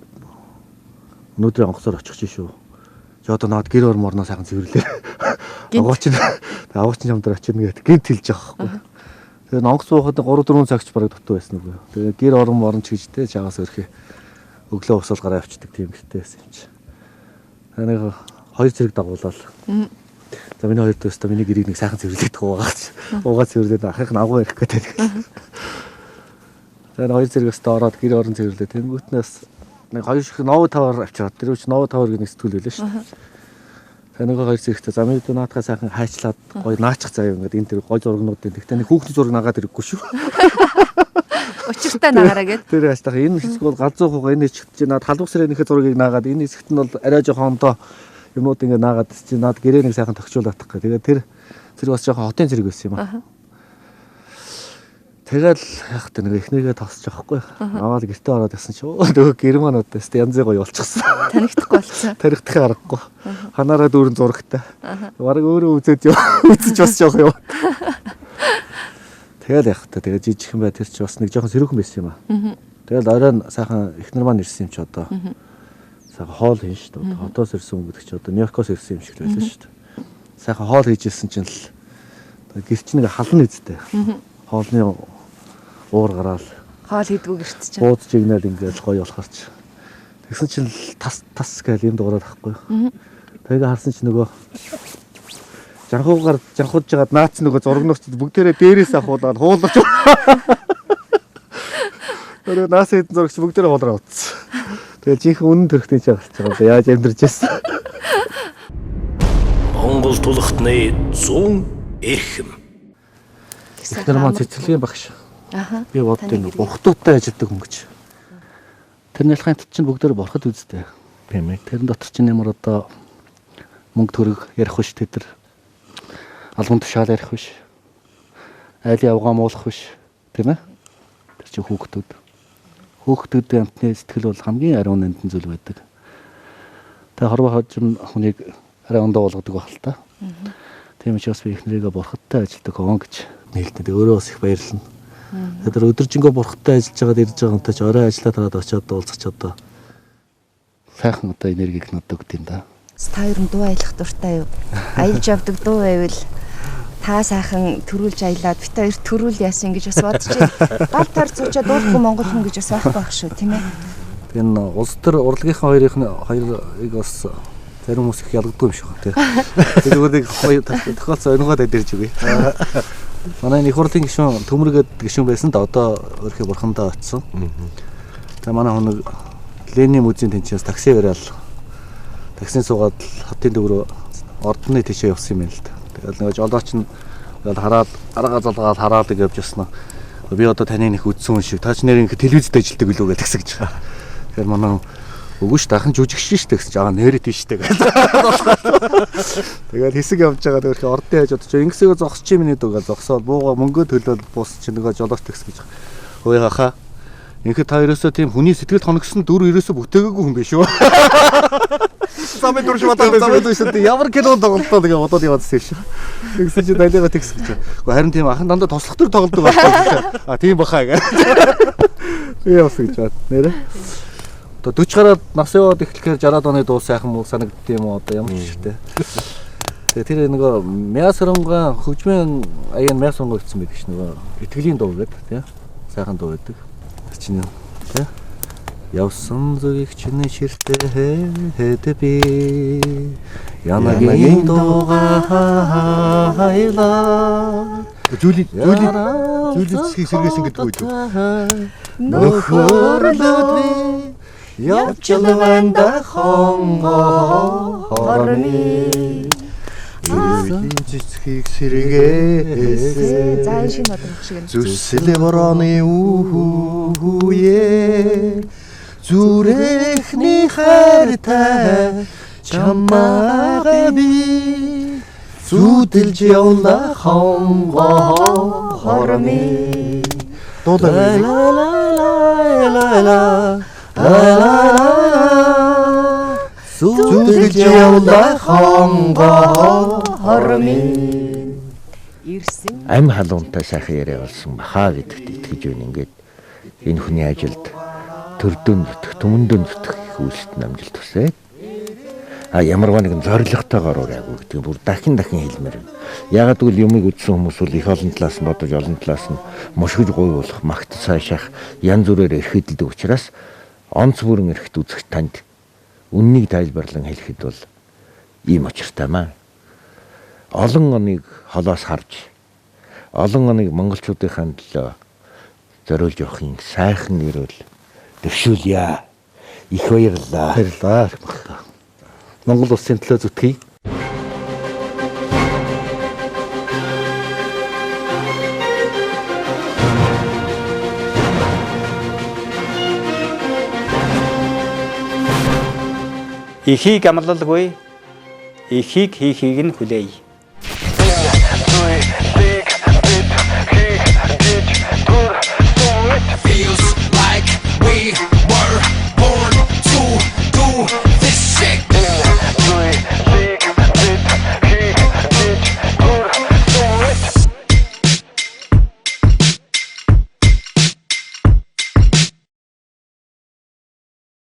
өнөөдрийн онгоцоор очих чинь шүү. Чи одоо наад гэр орморноо сайхан цэвэрлээ. Агуучин чамдар очино гэд гинт хэлж байгаа байхгүй. Тэгээ онгоц буухад 3 4 цагч бараг дутуу байсан үгүй. Тэгээ гэр орон морон ч гэж те чагаас өрхөө өглөө усал гараа явчихдаг тийм гэртэй байсан юм чи. Тэгээ нэг хоёр зэрэг дагуулаад. За миний хоёр дүүс та миний гэрийг нэг сайхан цэвэрлээд угаач. Угаа цэвэрлээд ахих нь агуу ярих гэдэг. За хоёр зэрэг өстө ороод гэр орон цэвэрлээ. Тэнгүүтнээс нэг хоёр шиг Ново тавар авчираад тэр үуч Ново тавар гэх нэг сэтгүүл байлаа шүү дээ. Тэгээ нэг хоёр зэрэгтэй за миний дүү наадхаа сайхан хайчлаад гоё наачих заяа ингээд энэ тэр гоё зургнуудын тэгтээ нэг хүүхний зураг нагаад ирэхгүй шүү. Учиртай наагаараа гэд. Тэр хаштах энэ хэсэг бол галзуу хугаа энэ хэсэгт чи наад халуух сэрэнийхээ зургийг наагаад энэ хэсэгт нь бол арай жоохон ондоо юмнууд ингээд наагаад чи наад гэрээ нэг сайхан тохижуулах гэх. Тэгээ тэр зэрэг бас жоохон хотын зэрэг байсан юм аа. Тэгэл яг та нэг эхнэргээ тосч байгаа хгүй. Аваад гэртээ ороод ясан чи нөгөө гэр маань одоо өстө янз гоё болчихсон. Танигдахгүй болцсон. Таригдах аргагүй. Ханаараа дүүрэн зурагтай. Бараг өөрөө үзээд яв. Үзэж бас жоох юм. Тэгэл яг та тэгээ жижигхэн бай тэр чи бас нэг жоохон сэрүүхэн байсан юм аа. Тэгэл оройн сайхан эхнэр маань ирсэн юм чи одоо. Сайхан хоол хийн шүү дээ. Хотоос ирсэн хүн гэдэг чи одоо Нью-Йоркоос ирсэн юм шиг л байлаа шүү дээ. Сайхан хоол хийжсэн чинь л гэр чи нэг халан үсттэй. Хоолны уур гараал хоол хийдгүү гэрт чинь. Бууз жигнэл ингээл гоё болохоор чи. Тэгсэн чинь тас тас гээл юм дуурайд ахгүй. Тэгээ харсан чинь нөгөө жанхуугаар жанхууж жагаад наац нөгөө зургнууч бүгдээрээ дээрээс ахуулаад хууларч. Тэр наас хэдэн зурагч бүгдээрээ хуулраа утсан. Тэгээ жинхэнэ үнэн төрхтэй чи гарч байгаа юм. Яаж амьдарч байсан. Монгол тулхтны 100 эрхэм. Эхнэр маань цэцэрлэгийн багш. Аха. Би боддоо нэг бурхтуудтай ажилладаг хүн гэж. Тэр нялхын тат чинь бүгдээр бурхад үздэг. Тийм ээ. Тэрэн дотор чинь ямар одоо мөнгө төгрөг ярих биш тэд нар албан тушаал ярих биш. Айлын явгаа муулах биш. Тийм ээ. Тэр чинь хүүхдүүд. Хүүхдүүдийн амтны сэтгэл бол хамгийн ариун нандин зүйл байдаг. Тэгээ хорвоо хожим хүнийг арай ондоо болгодог байх л та. Тийм учраас би эхнэрийгээ бурхадтай ажилладаг хүн гэж нийлдэ. Тэгээ өөрөө бас их баярлна. Тэр өдөржингөө бурхадтай ажиллаж байгаад ирж байгаа хүнтэй ч орой ажиллаа тараад очиод уулзах ч одоо сайхан одоо энергийг надад өгд юм да. Та хоёр нь дуу аялах дуртай юу? Аялж явдаг дуу байвал та сайхан төрүүлж аялаад бит хоёр төрүүл яасан гэж бас бодож байна. Гал тар зуучаад дуулахгүй монгол хүн гэж бас байхгүй байх шүү, тийм ээ. Энэ улс төр урлагийнхаа хоёрыг бас зарим хүмүүс их ялгадгүй юм шиг байна, тийм. Тэр зүгээр нэг хоёр тохиолдсон онгоод адэрж өгье. Манай их хурлын гишүүн Төмөр гэдэг гишүүн байсан да одоо өөрхий бурхандаа очсон. Тэгээ манай хүн нэг Ленин музейн тэнцээс такси бариад таксины суугаад хотын төв рүү ордны тийшээ явсан юм байна л да. Тэгэл нөгөө жолооч нь тэгэл хараад аргаа залгаад хараад гэж явж яснаа. Би одоо таны нэг үдсэн хүн шиг та ч нэр ингэ телевизэд ажилладаг билүү гэж тэгсэн гэж. Тэгэхээр манай үгүй ш дахин жүжигч шүү дээ гэсэн чи аа нэрээ тийш дээ гэж. Тэгээд хэсэг явж байгаа өөрхий ордын хажууд чи ингэсэйгөө зогсож юм нэг дөө зогсоод бууга мөнгөө төлөөд буус чи нөгөө жолооч тэгсэн гэж. Хөөе хахаа. Ингээд та ерөөсөө тийм хүний сэтгэлд хоногсон дүр ерөөсөө бүтээгээгүй хүн биш үү? Замын дүр шиг бодоод замын дүр шиг ямар кино тоглолтоо тэгээ бодоод яваадсэн юм шиг. Тэгсэн чи далигаа тэгсэн гэж. Гэхдээ харин тийм ахын дандаа тослох төр тоглодог байхгүй. А тийм баха гэх. Би явсан гэж бод. Нэрэ. Одоо 40 гараад нас яваад эхлэхээр 60-аад оны дуу сайхан муу санагдд юм уу одоо ямар ч шигтэй. Тэгээ тэр нөгөө Мясоронга хөгжмийн аян Мясоронга гэсэн байдаг ш нөгөө итгэлийн дуу гэдэг тий. Сайхан дуу байдаг. Тэр чинь тий. Явсан зүгийг чинь ширтээд би Янагийн дууга хайлаа. Зүйлийн зүйлийн зүйлийн цэцгийг сэргээсэн гэдэг үү? Нөхөрлөд би явж лванда хонгоо хормын Зүйлийн цэцгийг сэргээсэн. За энэ шинэ бодлого шиг юм. Зүсэл борооны үе зүрэхний хайртай чамаагаа би зүудэлж явла хонгоо хормын дуулаа ла ла ла ла ла ла ла зүудэлж явла хонгоо хормын ирсэн Ам халуунтай сайхан яриа болсон баха гэдэгт итгэж байна. Ингээд энэ хүний ажилд төрдөн зүтгэх, түмэндөн зүтгэх их үйлсэд нь амжилт хүсье. А ямарваа нэгэн зоригтойгоор ураагүй гэдэг бүр дахин дахин хэлмээр байна. Ягаад гэвэл юмыг үзсэн хүмүүс бол их олон талаас нь бодож, олон талаас нь мушгиж гуйвуулах, магт цаашаах янз бүрээр эрхэдэлдэг учраас онц бүрэн эрэхт үзэх танд үннийг тайлбарлан хэлэхэд бол ийм учиртай маа. Олон оныг холоос харж, олон оныг монголчуудынхаа төлөө зориулж явахын сайхан өрөөл дэвшүүлье. Их баярлалаа. Баярлалаа. Монгол улсын төлөө зүтгэе. Эхийг амлалгүй, эхийг хийхийг нь хүлээе.